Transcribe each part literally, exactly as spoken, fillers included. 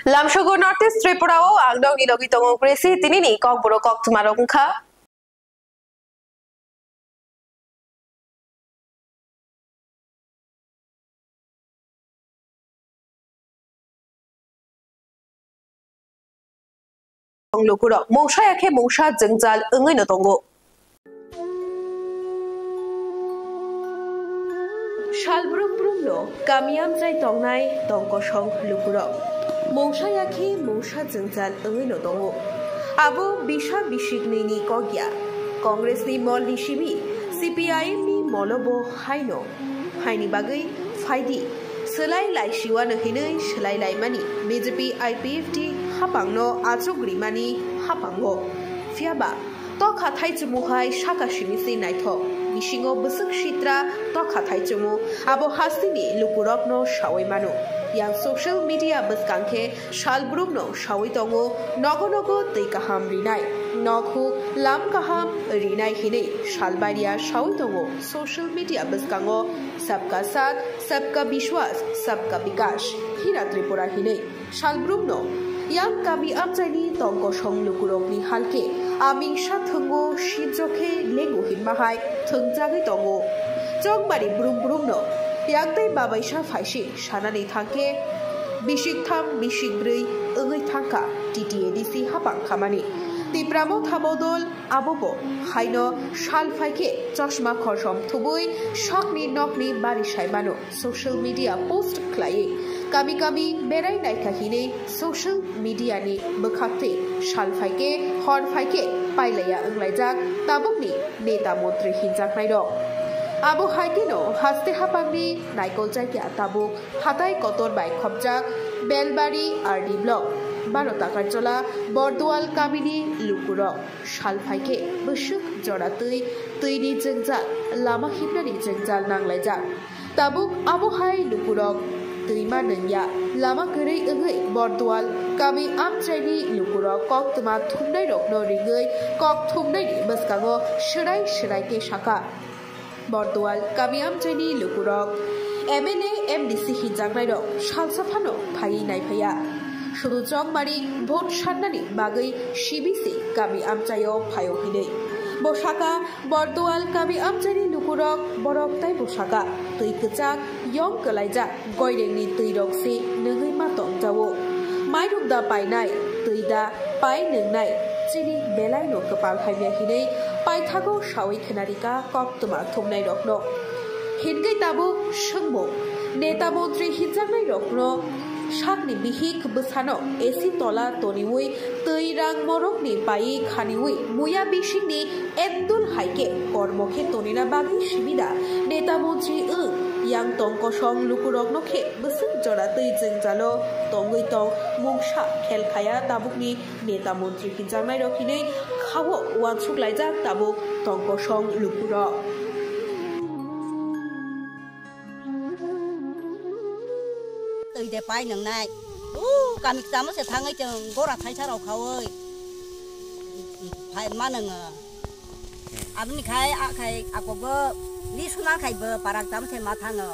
Lamsogo North East Tripura o ang nokni logi tongo Gracie, tinini kokborok koktwmarok wngkha. Lukurok mungsa ya khe mungsa jwngjal wngwi no tongo. Salbrum brum no kami amchai tongnai tongkosong lukurok. Mungsa ya khe mungsa jwngjal wngwi no tongo. Abo bisa bisik nini kok ya. Congress ni mol ni simi C P I M ni molo bo haino. Haini bagwi phaidi, swlai lai siwano hinwi swlai laimani B J P I P F T hapangno achuk rimani hapango. Phiyaba, tokha thaichumu hai saka simi se naithok. Bisingo bwswk sitra tokha thaichumu, abo hasteni lukurokno sawi mano. Yang social media bwskang khe salbrumno sawi tongo, nogo nogo twi kaham rinai, nok huk lam kaham rinai hinwi salbariya sawi tongo social media bwskango, "Sabka Saath, Sabka Vishwas, Sabka Vikas, Hira Tripura" hinwi salbrumno yang kami amchaini tongkosong lukurokni halkhe amingsa thwngo sijokhe lengo hinma hai thwngjagwi tongo. Chongmari brum brumno yang tei babaisa phaising sanani thangkhe bisik tham bisik brwi wngwi thangkha T T A D C hapang khamani. Tipra Motha bodol abo bo haino sal phaikhe chosma khosom thubui sakni nokni bari sai mano social media post khlaiwi kami kami berai naikha hinwi social media ni bwkhaktwi sal phaikhe hor phaikhe pailaiya wnglaijak tabukni neta montri hinjaknairok. Abo hai kheno haste hapangni naikol jakya tabuk. Hatai kotor bai khopjak Belbari R D block, baro Takarchola Bordual kamini lukurok sal phaikhe bwswk jora twi, twini jwngjal, lama himnani jwngjal nanglaijak. Tabuk abo hai lukurok twima nungya, lama kwrwi wngwi Bordual kami amchaini lukurok koktwma thumnairokno ringwi kok thumnaini bwskango swrai swrai khe sakha. Bordual kami amchaini lukurok M L A, M D C hinjaknairok salsa phano phaiwi naiphaiya. Sudu Chongmari vote sannani bagwi sibisi kami amchaio phaio hinwi. Bo saka Bordual kami amchaini lukurok borok tei bo saka twi kwchak yong kwlaijak. Goirengni twirok se nungwi ma tongjago. Mairok da painai, twi da pai nungnai, chini belaino kwpal hamya hinwi paithago sawi khwnarika koktwma thumnairokno. Hinkhe tabuk swngmung, neta montri hinjaknairokno sakni bihik bwsano A C tola toniwi twi rang morokni pai khaniwi muya bisingni Endul hai khe kormo khe tonina bagwi sibida neta montri wng yang tong kosong lukurokno khe bwswk jora twi jwngjalo tongwi tong mungsa khel khaya tabukni neta montri hinjaknairok hinwi khao uansuk laijak tabuk tong kosong lukurok. Twi de pai nungnai. U kami kchamo se thangwi chwng gora thaisa rok khaui. Phai ma nungo. Aboni khai a khai akogo li suna khai bo parak chamo se ma thango.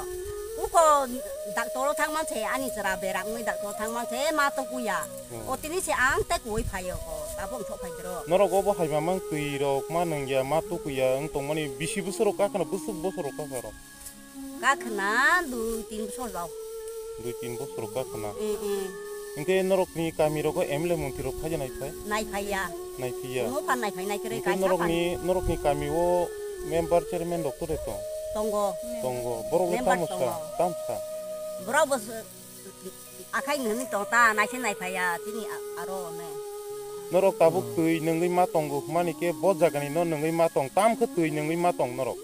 Uko doctor thang man se ani chwra berak wngwi doctor thang man se ma to kuya. Hmm. O tini se ang te kuwi phaio ko. Tabuk thok phai dro. Norok obo hai mamang twi rok ma nungya ma to kuya wng tongmani bisi bwswk rok ka khana bwswk bwswk rok ka kharo. Kakhwna dui tin bosor rok. Dui tin bosor kakhwna. Mm, mm. Hinkhe norokni kami rogo M L A montri rok phaiya naiphai? Naiphaiya. Naiphaiya. Omo phan naiphai naikhwrwi. Hinkhe kaisa norokni, phan. Norokni kami o member chairman rok to de tong? Tongo. Tongo. Borok bo member tamo sa, tongo. Tam sa. Borok bo s-, Akhai nini tong ta naise naiphaiya tini a-, aro ne. Norok tabuk twi nungwi ma tongo hwnmani khe bo jagani no nungwi ma tong, tam khe twi nungwi ma tong norok?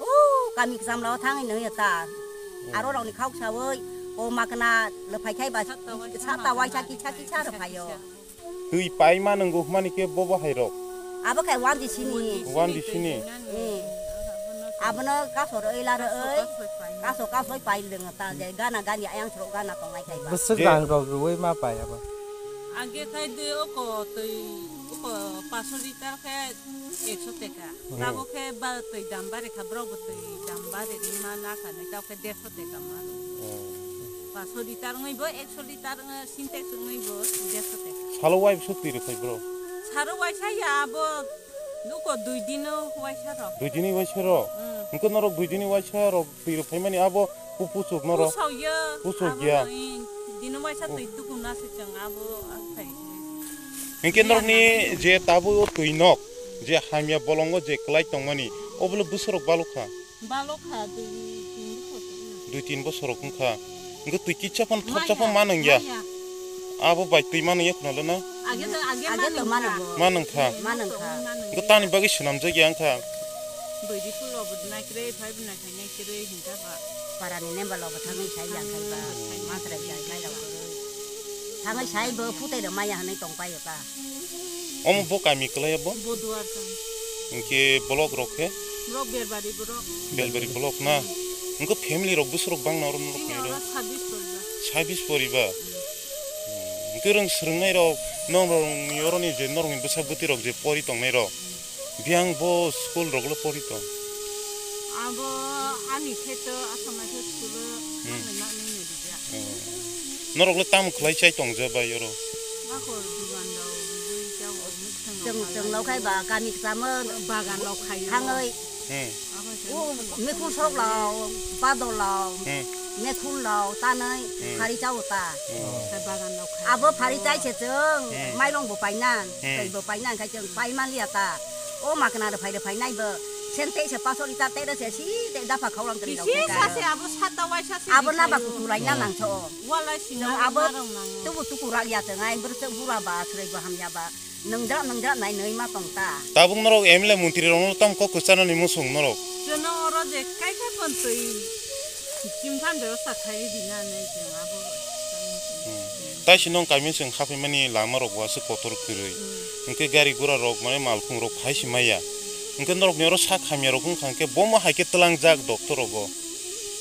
O kami kcham lao thangwi nungya ta. Hmm. Aro rokni khao saui o makna le phai khai ba sata waisa kisa kisa rw phaio. Twi paima nwngo hwnmani khe bobo hai rok. Abo khai one D C ni. One D C ni. Eh. Abono kasor oi laro oi. Kaso kasoi pai lwngo ta je gana gani ayang sro gana tongnai khai ba. Bwswk je rang rok rwui ma pai abo. Age khai de oko twi oko paso liter khe ekso teka. Hmm. Tabuk khe ba twi dam bare kha borok bo twi dam bare ri ma na kha nai tabuk khe derso teka ma. Hmm. Paanso litar wngwi bo, ekso litar wngwi, Sintex wngwi bo, derso taka. Salo waibso twi rwphai bro? Saro waisa ya abo, nuko dui dino waisa rw. Dui dini waisa rw? Hmm. Hwnkhe norok dui dini waisa rok twi rwphaimani abo pu-, puchuk norok? Pusok ya. Pusok ya. Abo no in, dino waisa twi tukuna se chwng abo aphai. Hwnkhe norokni je tabuk o twi nok, je hamya bolongo je kwlai tongmani, obo le bwswrok balok kha? Balok kha, dui tin bosor wngkha. Dui tin bosor rok wngkha. Hwnkhe twi kisa phano thopsa phano ma nangya. Maya. Abo bai twi ma nangya khwna le na? Age to, age ma nangkha. Ma nangkha. Ma nangkha. Hwnkhe tani bagwi swnamjak ya wngkha. Bwrwi phulo bo naikrwi, phai bo naikrwi, naikrwi hwnkha ba. Parani nemba lobo thangwi sai ya khai ba. Hmm. Mantrai jai mai rok. Thangwi sai bo phutai rok maya hwnwi tong pai o ta. Omo bo kami kwlai bo? Bo Duar kami. Hwnkhe block rok khe? Borok Belbari borok. Belbari block na? Hwnkhe family rok bwswk rok bang na oro norok ni oro? Oro sabis poriba. Sabis poriba? Hmm. Hmm. Hwnkhe rwng swrwngnai rok, norok ni oro ni je norok ni bwsa bwtwi rok je pori tongnai rok, biyang bo school rok le pori tong? Abo ani khe to Asama khe school o Hmm. nang nang nang nang. Hmm. Norok le tamo khlai chai tong je bai oro? Bakor dugan rok, bui chao, mwkhang rok. Chwng, chwng lo khai ba kami kchamo. Bagan rok khai o. Thangwi. Hmm. Abo se u, mwkhang rok. Mekhun sok lo, badol lo, Hmm. mekhun lo, tanwi Hmm. phari chao ta. Hmm. Khai bagan rok khai. Abo phari chai se chwng, Hmm. mairong bo painan, Hmm. tei bo painan khai chwng pai man liya ta. O makna rw phai rw phai nai bo. Sente se paso liter te se si te dapha khaulang teri rok. Kisi sa se abo sata waisa se. Abo na ba kutu lai na nang so. Walai si. Abo tubu tuku rak ya te ngai bwrwswk bura ba swrwng bo hamya ba. Nwngjak nwngjak nai nwi ma tong ta. Tabuk norok M L A montri rok no tam kok kwchana ni musung norok. Jono oro je kai kai pon twi. Chimthan bebostha khai di na nai je abo. Hmm. Tai si nong kami sing khaphimani lama rok bo aswk kotor kwrwi. Hmm. Hwnkhe gari gura rok mane malkhung rok phai si maya. Hwnkhe norok ni oro sak hamya rok wngkha hwnkhe bomo hai khe twlang jak doctor rogo.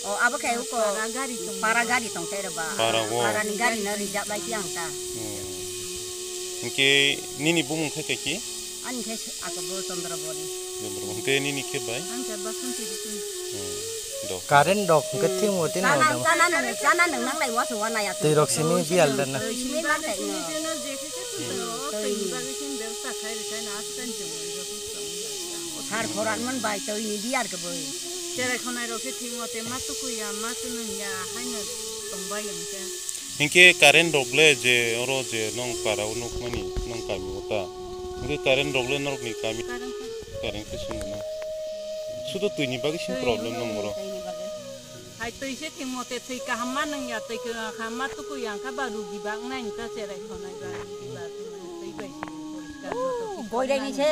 O, abo khe uko para gari tong. Para gari tong tei rw ba. Para o. Para ni gari no rijak lai ti ang ta. Hmm. Hwnkhe nini bumung khe kaiki? Ani khe ako bo Chandra Bori. Chandra Bori. Hwnkhe nini khe bai? Ang khe Basanti Rikun. Hmm. Do. Current rok hwnkhe thwngmo tei chana, no chana nang, chana nang nang lai wa se wa naya. Twi rok simi bial dan na. Twi simi man thai no. Twi ni bagwi simi bebsa khai ri khai na askan chong. Sar khoran man bai twi ni bial khe boi. Cherai khonai rok khe thwngmo tei ma tukui ya, ma chwnwng ya, haino tongbai ang khe. Hinkhe current rok le je oro je nong para o nukmani, nong kami o ta. Hinkhe current rok le norok ni kami. Current khe. Current khe swngo na. Sudo twi ni bagwi sing problem nong oro. Twi ni bagwi. Hai twi se thwngmo tei twi kaham ma nung ya, twi kaham ma tukui ya, wngkha ba rugi ba wngnai, wngkha cherai khonai ba, rugi ba twi bai se poriskar joto. Goireni se,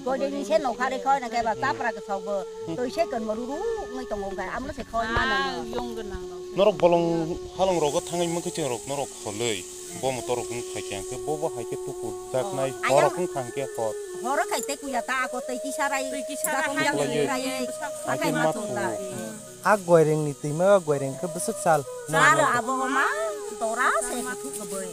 goireni se nokha re khoi na khe ba chapra kwthok bo, twi se konmo ruru wngwi tongo, wngkha amo se khoi ma nung. Yong gwnang rok. Norok bolong halong rogo thangwi mukhe chwng rok norok kholwi, bo motor rok wng phai khe, hwnkhe bo bo hai khe tuku jaknai, hor rok wng kha hwnkhe hor. Horo khai tei kuya ta ako tei kisa rai, twi kisa jakong rai, jakong hai rai, rai, hai ma thung da. A goireng ni twima o goireng khe bwswk sal. Sal abo ma tora se kuthuk khe boi.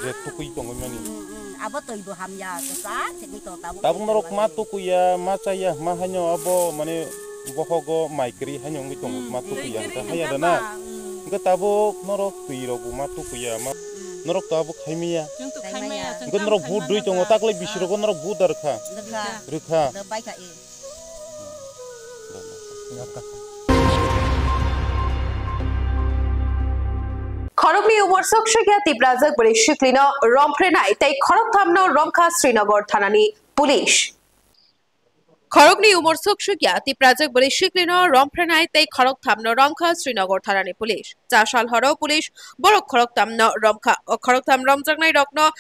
Je tukui tongwi mani. Mm, mm. Abo twi bo hamya kwchak se ni to tabuk. Tabuk norok ma tukui ya, ma cha ya, ma haino abo mane bohogo mai kwrwi haino wngwi tongo, mm, ma tukui ya, mai kwrwi hwnkhe haya hwnkhe rwna. Ba, mm. Hwnkhe tabuk norok twi rok bo ma tukui ya, ma, mm, norok to abo khai maya. Chwng to khai maya, khai maya, chwng hwnkhe norok khai vote mano dui tongo, ta. Taklai bisi rogo norok vote da rwkha. Rwkha. Rwkha. Rwbai kha e. Khoroknwi umor sok sukya Tiprajwk bwrwi siklino romphrenai tei khorokthamno romkha Srinagar thanani police. Khoroknwi umor sok sukya Tiprajwk bwrwi siklino romphrenai tei khorokthamno romkha Srinagar thanani police. Chasal horo police borok khoroktamno romkha. O khoroktham romjaknairokno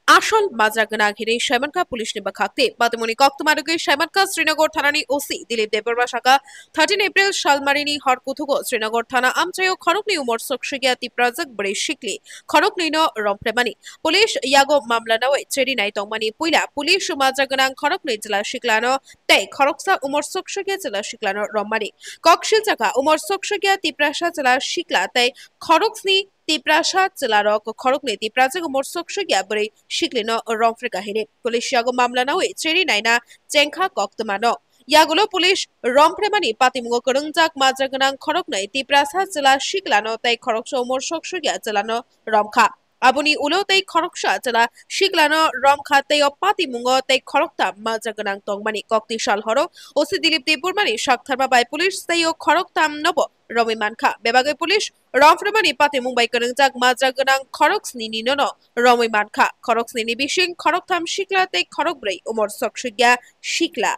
asol majra gwnang hinwi saimankha police ni bwkhak tei. Batimoni koktwma rwgwi saimankha Srinagar thanani O C Dilip Debbarma saka, thirteen April salmarini hor kuthugo Srinagar thana amchaio khoroknwi umor sok sukya Tiprajwk bwrwi sikli khoroknwino romphrenmani. Police yago mamla nawi cherinai tongmani puila police majra gwnang khoroknwi jwla siklano tei khoroksa umor sok sukya jwla siklano rommani. Kok siljakha umor sok sukya Tiprasa jwla sikla tei khoroksni Tiprasa chwlarok khoroknwi Tiprajwk umor sok sukya bwrwi siklino romphrekha hinwi police yago mamla nawi cheri naina chengkha koktwmano. Yagulo police romphraimani patimungo kwrwngjak majra gwnang khoroknwi Tiprasa chwla siklano tei khoroksa umor sok sukya chwlano romkha. Aboni ulo tei khoroksa chwla siklano romkha tei o patimungo tei khoroktham majra gwnang tongmani kokti sal horo O C Dilip Debbarmani saktharma bai police tei o khoroktham nobo romwi mankha. Bebagwi police romphraimani patimung bai kwrwngjak majra gwnang khoroksnini nono romwi mankha. Khoroksnini bising khoroktham sikla tei khorokbrwi umor sok sukya sikla.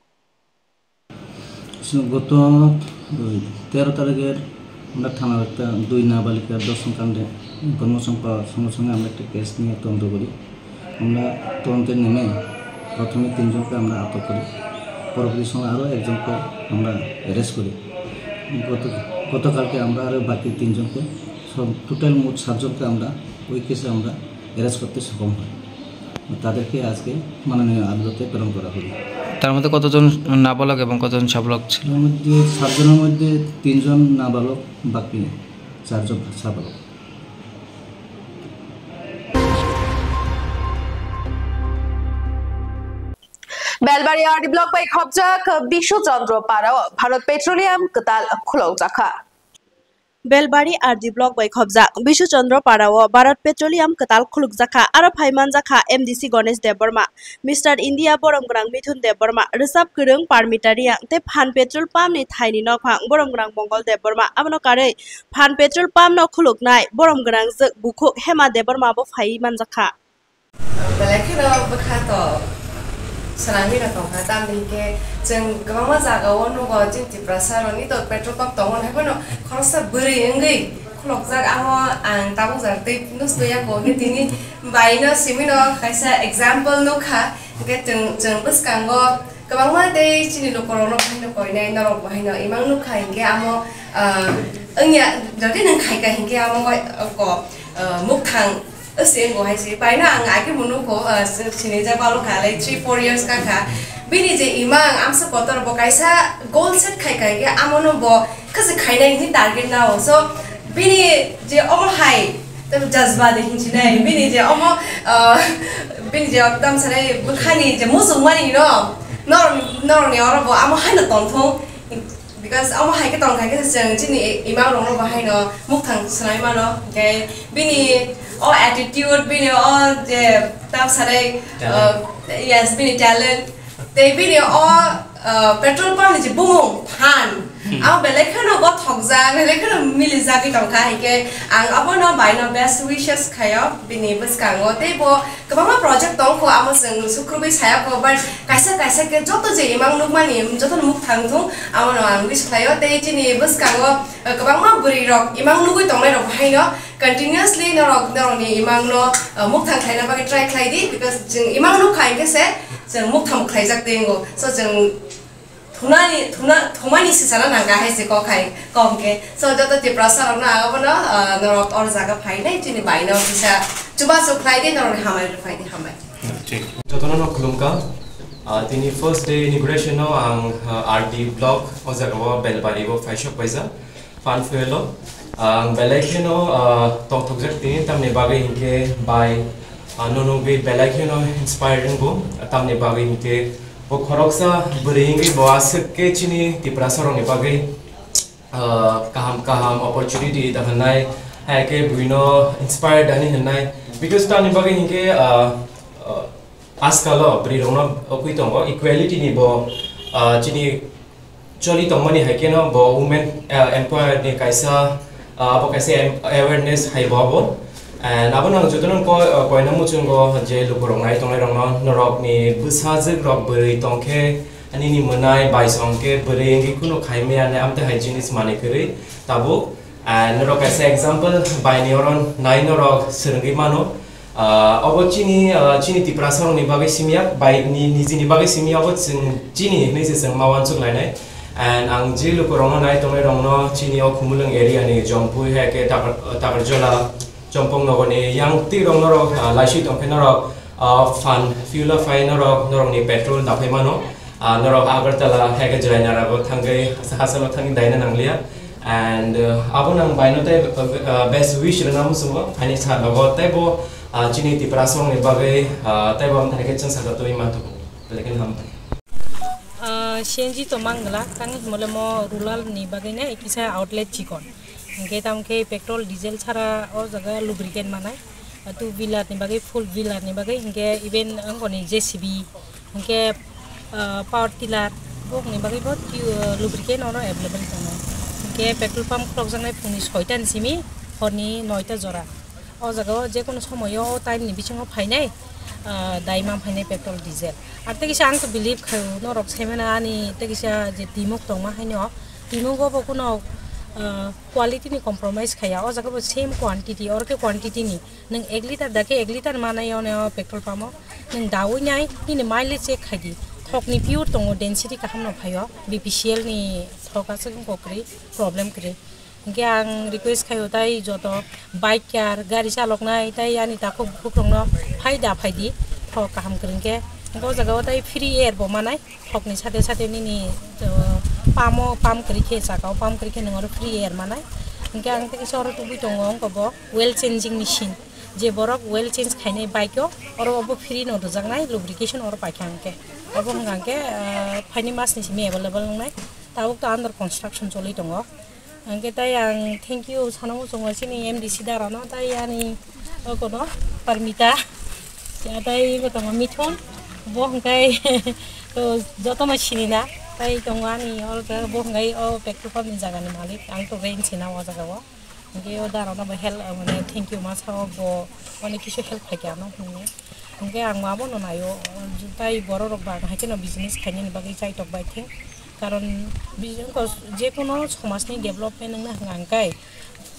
So, গত, ওই, তেরো তারিখের আমরা থানার একটা দুই নাবালিকা ধর্ষণ কাণ্ডে কর্মসংখ্যা সঙ্গে সঙ্গে আমরা একটা কেস নিয়ে তদন্ত করি। আমরা তদন্তে নেমে প্রথমে তিনজনকে আমরা আটক করি, পরবর্তী সময় আরও একজনকে আমরা অ্যারেস্ট করি। গত, গতকালকে আমরা আরও বাকি তিনজনকে, সব টোটাল মোট সাতজনকে আমরা ওই কেসে আমরা অ্যারেস্ট করতে সক্ষম হই। তাদেরকে আজকে মাননীয় আদালতে প্রেরণ করা হলো। তার মধ্যে কতজন নাবালক এবং কতজন সাবালক ছিল? এর মধ্যে সাতজনের মধ্যে তিনজন নাবালক, বাকি চারজন সাবালক। Belbari R D block bai khopjak Bishu Chandra Para o Bharat Petroleum kwtal khulokjakha. Belbari R D block bai khopjak Bishu Chandra Para o Bharat Petroleum kwtal khulukjakha, aro phaimanjakha M D C Ganesh Debbarma, Mister India borom gwnang Mithun Debbarma, rwchap kwrwng Parmita Reang tei phan petrol pump ni thaini nokphang borom gwnang Mongol Debbarma. Abono karwi phan petrol pump no khuluknai borom gwnang jwk bukhuk Hema Debbarma bo phaiwi manjakha. Belai kheno bwkha to swnamwi rw tongkha, tamni hinkhe chwng kwbangma jagao nugo, chini Tiprasa rokni to petrol pump tongo, hai phano khoroksa bwrwi wngwi khulokjak, amo ang tabuk jar tei nusto ya kho, hinkhe tini baino simino kaisa example nukha, hinkhe chwng, chwng bwskango kwbangma tei chini lukurokno haino koinai, norok bo haino imang nukha, hinkhe amo, ah, wngya, jodi nwng khaika hinkhe amo bai, ah, ko, ah, mukthang se wngkha hai se. Baino ang age bo nukho, ah, sinijak balo kha, like, three four years ka kha. Bini je imang amsa kotor bo kaisa goal set khaika hinkhe amono bo khasi khainai hinwi target nao. So, bini je omo hai, tei jazba de hinsinai, bini je omo, ah, bini je tamsare bwkhani je muchungmani no, nor-, norokni oro bo amo haino tongthung, because omo hai khe tongkha khe chwng chini imang rokno bo haino mukthang swnai mano, hinkhe bini o attitude, bini o je tamsare, talent. Ah, yes, bini talent, tei bini o, ah, petrol pump ni je bumung phan, hmm, abo belai kheno gothokjak, belai kheno milijagwi tongkha, hinkhe ang abono baino best wishes khaio bini bwskango, tei bo kwbangma project tongkho, amo chwng sukrubwi sayakho, but kaisa kaisa khe joto je imang nukmani jotono mukthang thung, abono ang wish khlaio, tei chini bwskango, ah, kwbangma bwrwi rok imang nugwi tongnai rok haino, continuously norok, norokni imangno, ah, mukthang khlaina bagwi try khlai di, because chwng imang nukha hinkhe se chwng mukthang khlaijak tei wngo. So chwng thunani, thuna, thumani sisana nangkha hai se kok hai, kok hinkhe. So joto Tiprasa rokno ang abono, ah, norok or jaga phainai chini baino kisa chubachu khlai di, norokni hamari rw phai di, hambai. Jotono no khulumkha. Ah, tini first day inauguration no ang, ah, R D block o jaga o Belbari o phaisok paisa. Fan fuel o, ah, ang belai kheno, ah, tongthokjak tini, tamni bagwi hinkhe bai, ah, nunugwi belai kheno inspiring bo, tamni bagwi hinkhe bo khoroksa bwrwi wngwi bo aswk khe chini Tiprasa rokni bagwi, ah, kaham kaham opportunity da hwnwi, hai khe buino inspire dani hwnwi, because tamni bagwi hinkhe, ah, ah, Ajkalo bwrwi rokno okwi tongo equality ni bo, ah, chini choli tongmani hai kheno bo women, ah, empower ni kaisa, ah, abo kaisa em-, awareness hai bo abo. And abono ang jotono ko-, ah, koina muchungo je lukurok nai tongnai rokno norok ni bwsajwk rok bwrwi tongkhe nini mwnai bai songkhe bwrwi wngwi kunu khaimaya nai amtwi hai jinis manwi kwrwi tabuk. Ah, norok kaisa example bai ni oro nai norok swrwngwi mano. Ah, obo chini, ah, chini Tiprasa rokni bagwi simi ya, bai ni, nijini bagwi simi ya, obo chwng chini hinwi se chwng ma uansuk lainai. And ang je lukurokno nai tongnai rokno chini o Khumulwng area ni Jompui hai khe Takar-, Takarjola, Chompong nogoni yang twi rok norok, ah, laiswi tongkhe norok, ah, fan fuel o phai norok, norokni petrol daphai mano. Ah, norok Agartala hai khe Jainarago thangwi hasa-, hasalo thangwi daina nangliya. And, uh, abo nang baino tei, uh, best wish rwna muchungo, ani salogo teibo, uh, chini Tiprasa rokni bagwi, uh, teibo amtani khe chwng sakha twi manthogo. Belai kheno hambai. C N G to mangla, tang himole mo rural ni bagwi ne kisa outlet chikon. Hingke tam khe petrol, diesel sara o jaga lubricant manai. Two wheeler ni bagwi, four wheeler ni bagwi, hingke even angkoni J C B, hingke, ah, power tiller, bokni bagwi bo tui-, ah, lubricant ono available tongo. Hingke petrol pump khulokjaknai phungni soita ni simi horni noita jora. O jaga o jekono somoyo o time ni bisingo phainai, ah, dai ma phainai petrol, diesel. Ar tei kisa ang to believe khaio, norok semena ani tei kisa je timuk tongma haino, timugo bo kuno, ah, quality ni compromise khaya. O jaga bo same quantity, oro khe quantity ni. Nwng ek liter da khe ek liter manai o petrol pump o. Nwng daui nai, nini mileage check khai di. Thok ni pure tongo, density kaham no phaio. B P C L ni thok aswk wngkha kwrwi, problem kwrwi. Hingke ang request khaio tai joto biker, gari chaloknai tai ani takhuk bukhuk rokno phai da phai di, thok kaham kwrwi hingke. Hingke o jaga o tai free air bo manai, thok ni sate sate nini, uh, pump o pump kwrwi khe, saka o pump kwrwi khe nwng oro free air manai. Hingke ang tei kisa oro tubui tongo wngkha bo oil changing machine, je borok oil change khainai bike o, oro obo free no rwjaknai, lubrication oro paikha hingke. Obo hingka hingke, uh, phaini mas ni simi available wngnai, tabuk to under construction choli tongo. Hingke tai ang thank you sana muchungo chini M D C dara no, tai ani oko no Parmita, ya tai iko tongo Mithun, bo hingkai to joto no sini na, tai tongo ani oro bo hingkai o petrol pump ni jaga ni malik, ang to rent sina o jaga o. Hingke o dara no bo help, mane thank you ma sao, bo onek kisu help khai kha ano hwnwi. Hingke ang ma bono naio, tai borok rok ba hai kheno business khainani bagwi chaitok bai thing. Karon bi-, wngkha jekono somajni development wngna hwnka hwnkhe,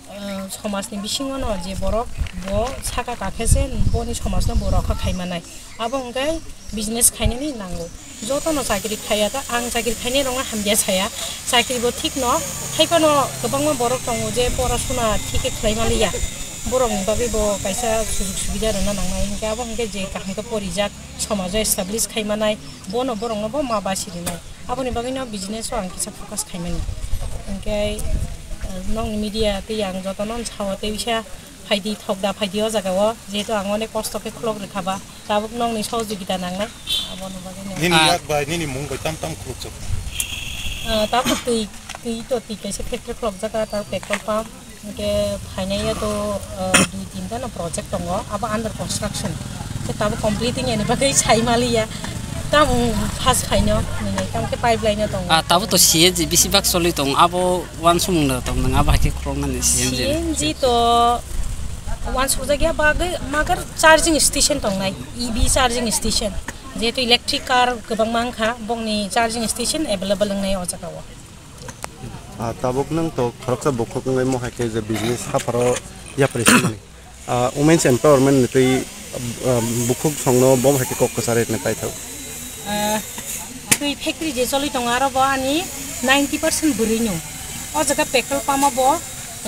ah, somajni bisingono je borok bo saka kakhe se boni somajno bo rokha khai manai. Abo hwnkhe business khainani nango. Jotono chakri khaiya ta, ang chakri khainai rokno hamya saya. Chakri bo thik no, hai phano kwbangma borok tongo je pora suna thik khe khlai maliya. Borokni bagwi bo kaisa sujug subida rwna nangnai. Hwnkhe abo hwnkhe je kaham khe porijak, somajo establish khai manai, bono borokno bo ma basi rinai. Aboni bagwino business o ang kisa focus khaimani. Hingke, eh, nokni media tei ang jotono sao tei bisa phaidi thok da phaidi o jaga o, jehetu ang onek kosto khe khulok rwkha ba, tabuk nokni sohojogita nangnai, aboni bagwino. Nini Ah. yak bai, nini mung bai tam tam khulukjak? Ah, tabuk twi, twi to twi kaisa factory khulokjak, ah, tabuk petrol pump. Hingke phainai ya to, eh, dui tinta no project tongo, abo under construction. Khe tabuk completing yani bagwi sai maliya. Tamo first phaino, nini tamo khe pipeline no tongo. Ah, tabuk to C N G bisi bak choli tongo, abo uansukmung da tong nang, abo hai khe khuloknani C N G. C N G to uansukjak ya bagwi, magar charging station tongnai, E V charging station. Jehetu electric car kwbangma wngkha, bongni charging station available wngnai o jaga o. Ah, tabuk nwng to khoroksa bukhuk wngwi mo hai khe je business hapharo yapri simani. Ah, women's empowerment ni twi, ah, bukhuk songno bo hai khe kok kwchari hwnwi paithak. Ah, twi factory je choli tongo aro bo ani ninety percent bwrwi no. O jaga petrol pump o bo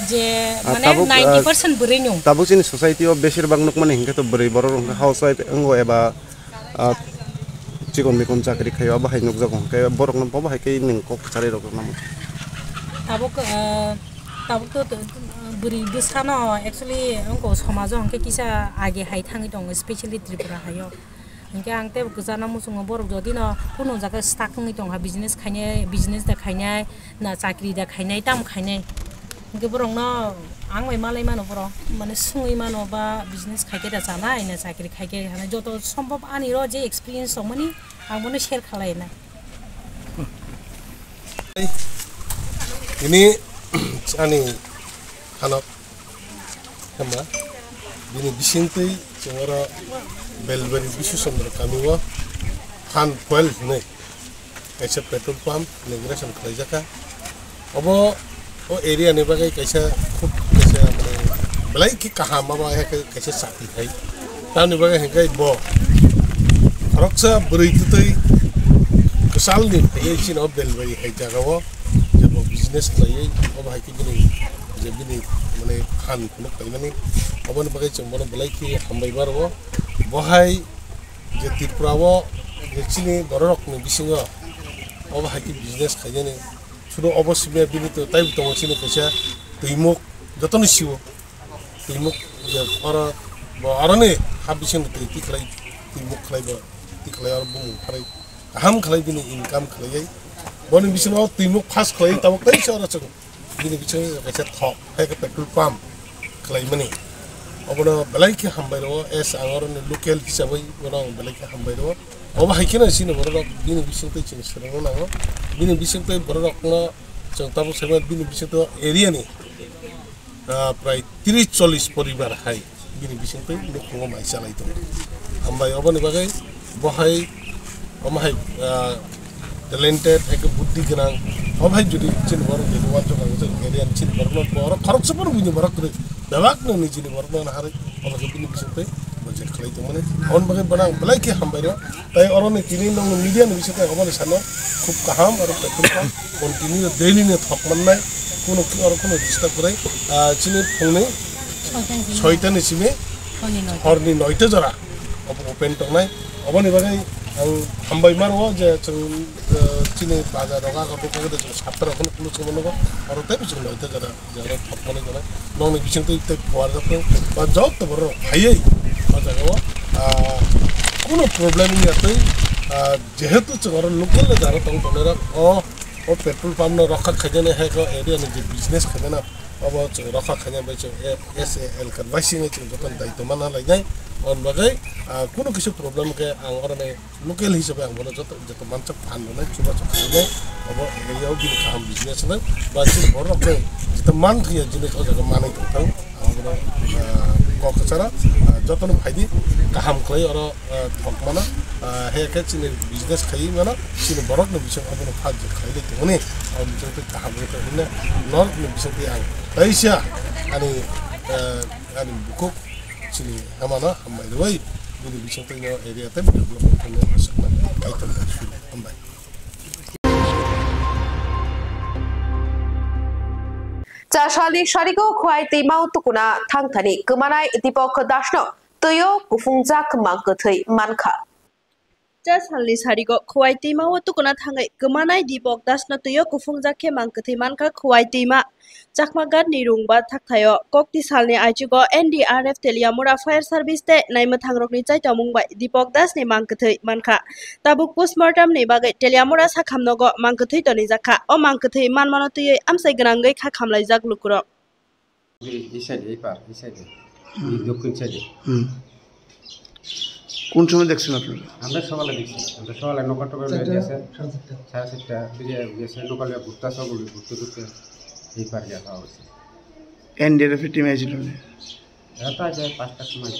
je Ah, mane tabuk, ah, ninety percent bwrwi no. Tabuk chini society o besir bak nukmani hinkhe to bwrwi borok rok housewife wngo eba Ah, chikon mikon chakri khaio, abo hai nukjago, hwnkhe borokno bobo hai khe nwng kok kwcharwi rok namo. Tabuk, ah, tabuk to, to, bwrwi bwsano actually wngkha somajo hwnkhe kisa age hai thangwi tongo, specially Tripura haio. Hwnkhe ang tei kwchana muchungo borok jodi no kunu jaga stuck wngwi tongkha, business khainai, business da khainai, na chakri da khainai, tamo khainai. Hwnkhe borokno ang bai malai mano borok, mane swngwi mano ba business khai khe da chanai na chakri khai khe chanai. Joto sombhob ani ro je experience tongmani ang bono share khalai na. Ini ani hanok hema bini bisingtwi chwng oro Belbari Bisu Chandra kami o hand fuel hinwi kaisa petrol pump inauguration khlaijak kha. Obo o area ni bagwi kaisa khub kaisa, mane, belai khe kaham, abo hai khe kaisa chakri khai. Tamni bagwi hwnkhe bo khoroksa bwrwi twtwi kwchalni phaiwi chini o Belbari hai jaga o je bo business khlaiwi, obo hai khe bini je bini, mane, phan phunuk paimani, oboni bagwi chwng bono belai khe hambai ma rwo. Bo hai je Tripura o je chini bororokni bisingo obo hai khe business khainani, sudu obo simiya bini to taibo tongo chini kaisa twimuk, jotono sio twimuk, je oro bo aroni ha bisingo twi tikhlai, twimuk khlai bo tikhlai oro bumung pharai kaham khlai bini income khlaiwi Boni bisingo twimuk pass khlai tabuk tei se oro chwng bini bisingo kaisa thok hai khe petrol pump khlaimani. Obono belai khe hambai rwo, as ang oroni local hisabai bono ang belai khe hambai rwo. Obo hai kheno chini bororok bini bisingtwi chwng swrwngna nango. Bini bisingtwi bororokno chwng tabuk saimano bini bisingtwi area ni ah, prai tris chollish poribar hai bini bisingtwi nukhungo mai chalai tongo. Hambai oboni bagwi bo hai, omo hai, ah, talented, hai khe buddhi gwnang, omo hai jodi chini borok jodi wansuk ang chini area ni chini borok no borok khoroksa phano buini borok kwrwi bebak no nijini borok no harwi omo khe bini bisingtwi bo je khlai tongmani. Oboni bagwi bono ang belai khe hambai rwo. Tai oroni tini nongni media ni bisingtwi ang oboni sano khub kaham aro petrol pump continue daily no thok mannai, kuno oro kuno disturb kwrwi. Ah, chini phungni soita ni simi horni noita jora obo open tongnai. Oboni bagwi ang hambai ma rwo je chwng, ah, chini bazar rok agor bwkha khe chwng sapta rok phano close khe mano, oro tei chwng noita jora. Jora thokmani jora nongni bisingtwi tei phuarjak tong ba joto borok phaiwi o jaga o, ah, kuno problem wngya tei, ah, jehetu chwng oro local no jara tong tongnai rok o, o petrol pump no rokha khainani hai khe area ni je business khainani obo chwng rokha khaina bai chwng A S A L card bai singwi chwng joto daitwma na lainai. Oboni bagwi, ah, kuno kisa problem khe ang oro ni local hisabe ang bono joto, joto mansa phan rwnai, chubachu khainai, obo area o bini kaham business rwnai, ba chini borok rok bai jeta man thangya jinis o jaga manwi tongthang, ang bono, ah, kok kwcharo, ah, jotono phaidi kaham khlai oro, ah, thok mano, ah, he khe chini business khaiwi mano, chini borok ni bising obono phal je khlai lai tongmani, abo bising twi kaham wngwi tong hwnwi norok ni bising twi ang kaisa ani, ah, ani bukhuk chini hamano hambai rwui bini bising twi no area tei development khainai aswkna kaitor kaitor hambai. Chasalni sarigo Khowai twima o tukuna thangthani kwmanai Dipok Dasno twio kuphungjak mang kwthwi mankha. Cha salni sarigo Khowai twima o tukuna thangwi kwmanai Dipok Dasno twio kuphungjak khe mang kwthwi mankha Khowai twima. Chakmaghat ni Rungba thakthaio kokti salni aichugo N D R F Teliamura Fire Service tei naimwthangrokni chaitomung bai Dipok Das ni mang kwthwi mankha. Tabuk postmortem ni bagwi Teliamura sakhamnogo mang kwthwi tonijakha. O mang kwthwi manmano twiwi amchai gwnangwi kha khamlaijak lukurok. এই সাইডে, এই পার, এই সাইডে, এই দক্ষিণ সাইডে। হুম। কোন সময় দেখছেন আপনারা? আমরা সকালে দেখছি, আমরা সকালে নৌকা টোকা লইয়া গেছে, সাড়ে চারটা দিকে গেছে, নৌকা লইয়া ঘুরতে আসা বলি, ঘুরতে ঘুরতে এই পার গিয়া খাওয়া হয়েছে। এনডিআরএফ এর টিম আইছিল না? এরা তো আছে পাঁচটার সময়।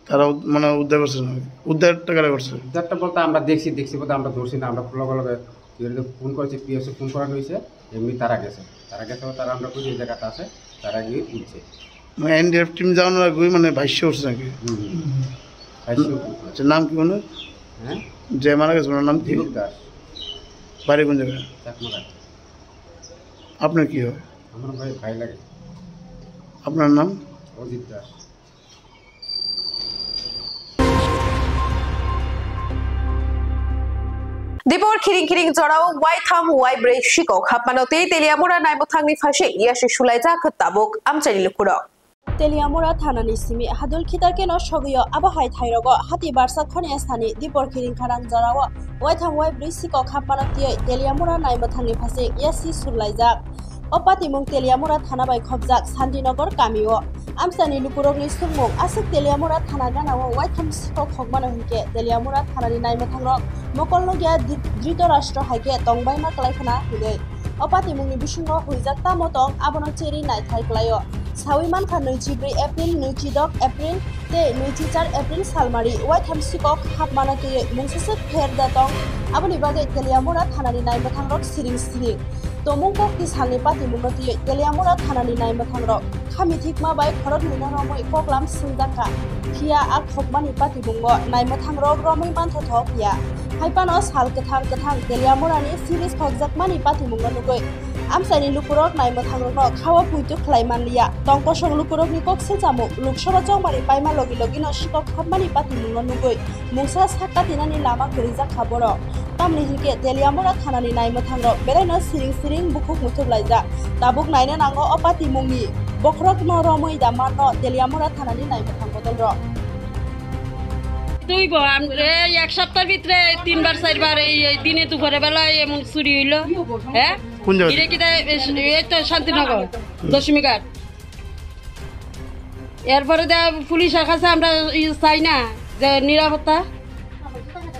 তারা উদ-, মানে উদ্ধার করছে না? উদ্ধারটা কারা করছে? উদ্ধারটা বলতে আমরা দেখছি, দেখছি বলতে আমরা ধরছি না, আমরা লগে লগে ফোন করেছি, পিএসএ ফোন করা হয়েছে, এমনি তারা গেছে, তারা গেছে, তারা আমরা খুঁজি এই জায়গাটা আছে, তারা গিয়ে তুলছে। মানে এনডিআরএফ টিম যাওয়ানোর আগেই মানে ভাসিয়ে উঠছে নাকি? হুম, হুম। ভাসিয়ে উঠছে। আচ্ছা, নাম কি ওনার? হ্যাঁ? যে মারা গেছে ওনার নাম কি? দীপক দাস। বাড়ি কোন জায়গায়? চাকমাঘাট। আপনার কি হয়? আমার ভাই, ভাই লাগে। আপনার নাম? অজিত Das. Dipor khiring khiring jorao waitham waibrwi sikok hapmano tei Teliamura naimwthangni phasing yasi sulaijak tabuk amchaini lukurok. Teliamura thanani simi hadul khitar keno sogwio abo hai thairogo hati barsa khoni esani Dipor khiring kharang jorao waitham waibrwi sikok hapmano tiyoi Teliamura naimwthangni phasing yasi sulaijak. O patimung Teliamura thana bai khopjak Santinagar kamio. Amchaini lukurokni swngmung, aswk Teliamura thana ganao waitham sikok khokmano hinkhe Teliamura thanani naimwthangrok mokol nokya Dri-, Dhritarashtra hai khe tongbaima kwlai khna hinwi. O patimungni bisingo huijak tamo tong abono cherwi naithai kwlaio. Sawi mankha nwichibrwi April, nwichidok April tei nwichichar April salmari waitham sikok hapmano twiwi mungsaswk pher da tong. Aboni bagwi Teliamura thanani naimwthangrok siring siring. Tomung kokti salni patimungno twiwi Teliamura thanani naimwthangrok kha mithikma bai khoroknwino romwi koklam swngjakha. Phiya a khokmani patimungno naimwthangrok romwi manthothok ya. Haiphano sal kwthang kwthang Teliamurani series khokjakmani patimungno nugwi amchaini lukurok naimwthangrokno khao puitu khlai manliya. Tong kosong lukurokni kok silchamo Lok Sabha chongmani paima logi logino sikok hapmani patimungno nugwi mungsa sak katinani lama kwrwijak kha borok. Tamni hinkhe Teliamura thanani naimwthangrok belaino siring siring bukhuk muthublaijak. Tabuk naina nango o patimungni bokhorokno romwi da manno Teliamura thanani naimwthang bodolrok. তুই ব-, আম-, এই এক সপ্তাহের ভিতরে তিনবার চারবার এই, এই দিনে দুপুরে বেলা এমন চুরি হইলো। হ্যাঁ? কোন জায়গা? এটা কি তাই, এই, এই তো শান্তিনগর, দশমী ঘাট। এরপরে দে পুলিশের কাছে আমরা ই চাই না যে নিরাপত্তা,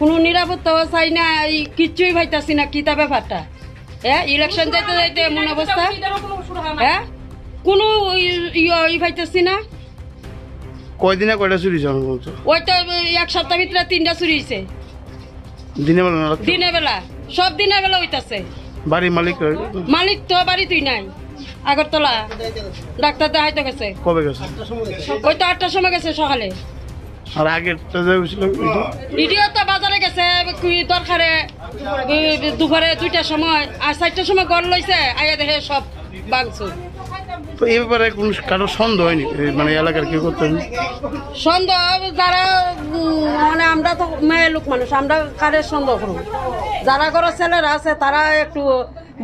কোনো নিরাপত্তাও চাই না, এই কিচ্ছুই পাইতাছি না, কিতা ব্যাপারটা? হ্যাঁ, ইলেকশন যাইতে যাইতে এমন অবস্থা। হ্যাঁ, কোনো ই, ই, ই পাইতাছি না। কয়দিনে কয়টা চুরি হয়েছে আপনার মতো? ওই তো এক সপ্তাহ ভিতরে তিনটা চুরি হয়েছে। দিনে বেলা না রাতে? দিনে বেলা, সব দিনে বেলা হইতাছে। বাড়ির মালিক কই? মালিক তো বাড়িতেই নাই, আগরতলা ডাক্তার দেখাইতে গেছে। কবে গেছে? ওই তো আটটার সময় গেছে সকালে। আর আগে তো যে হয়েছিল ওইটা? ইডিও তো বাজারে গেছে, কি দরকারে, বি-, বি-, দুপুরে দুইটার সময় আর চারটার সময় ঘর লইছে, আইয়া দেখে সব ভাঙচুর। তো এই ব্যাপারে কোনো কারো সন্দেহ হয়নি, এই মানে এলাকার কেউ করতে হয়নি? সন্দেহ যারা, উম, মানে আমরা তো মেয়ে লোক মানুষ, আমরা কারে সন্দেহ করবো? যারা ঘরের ছেলেরা আছে তারা একটু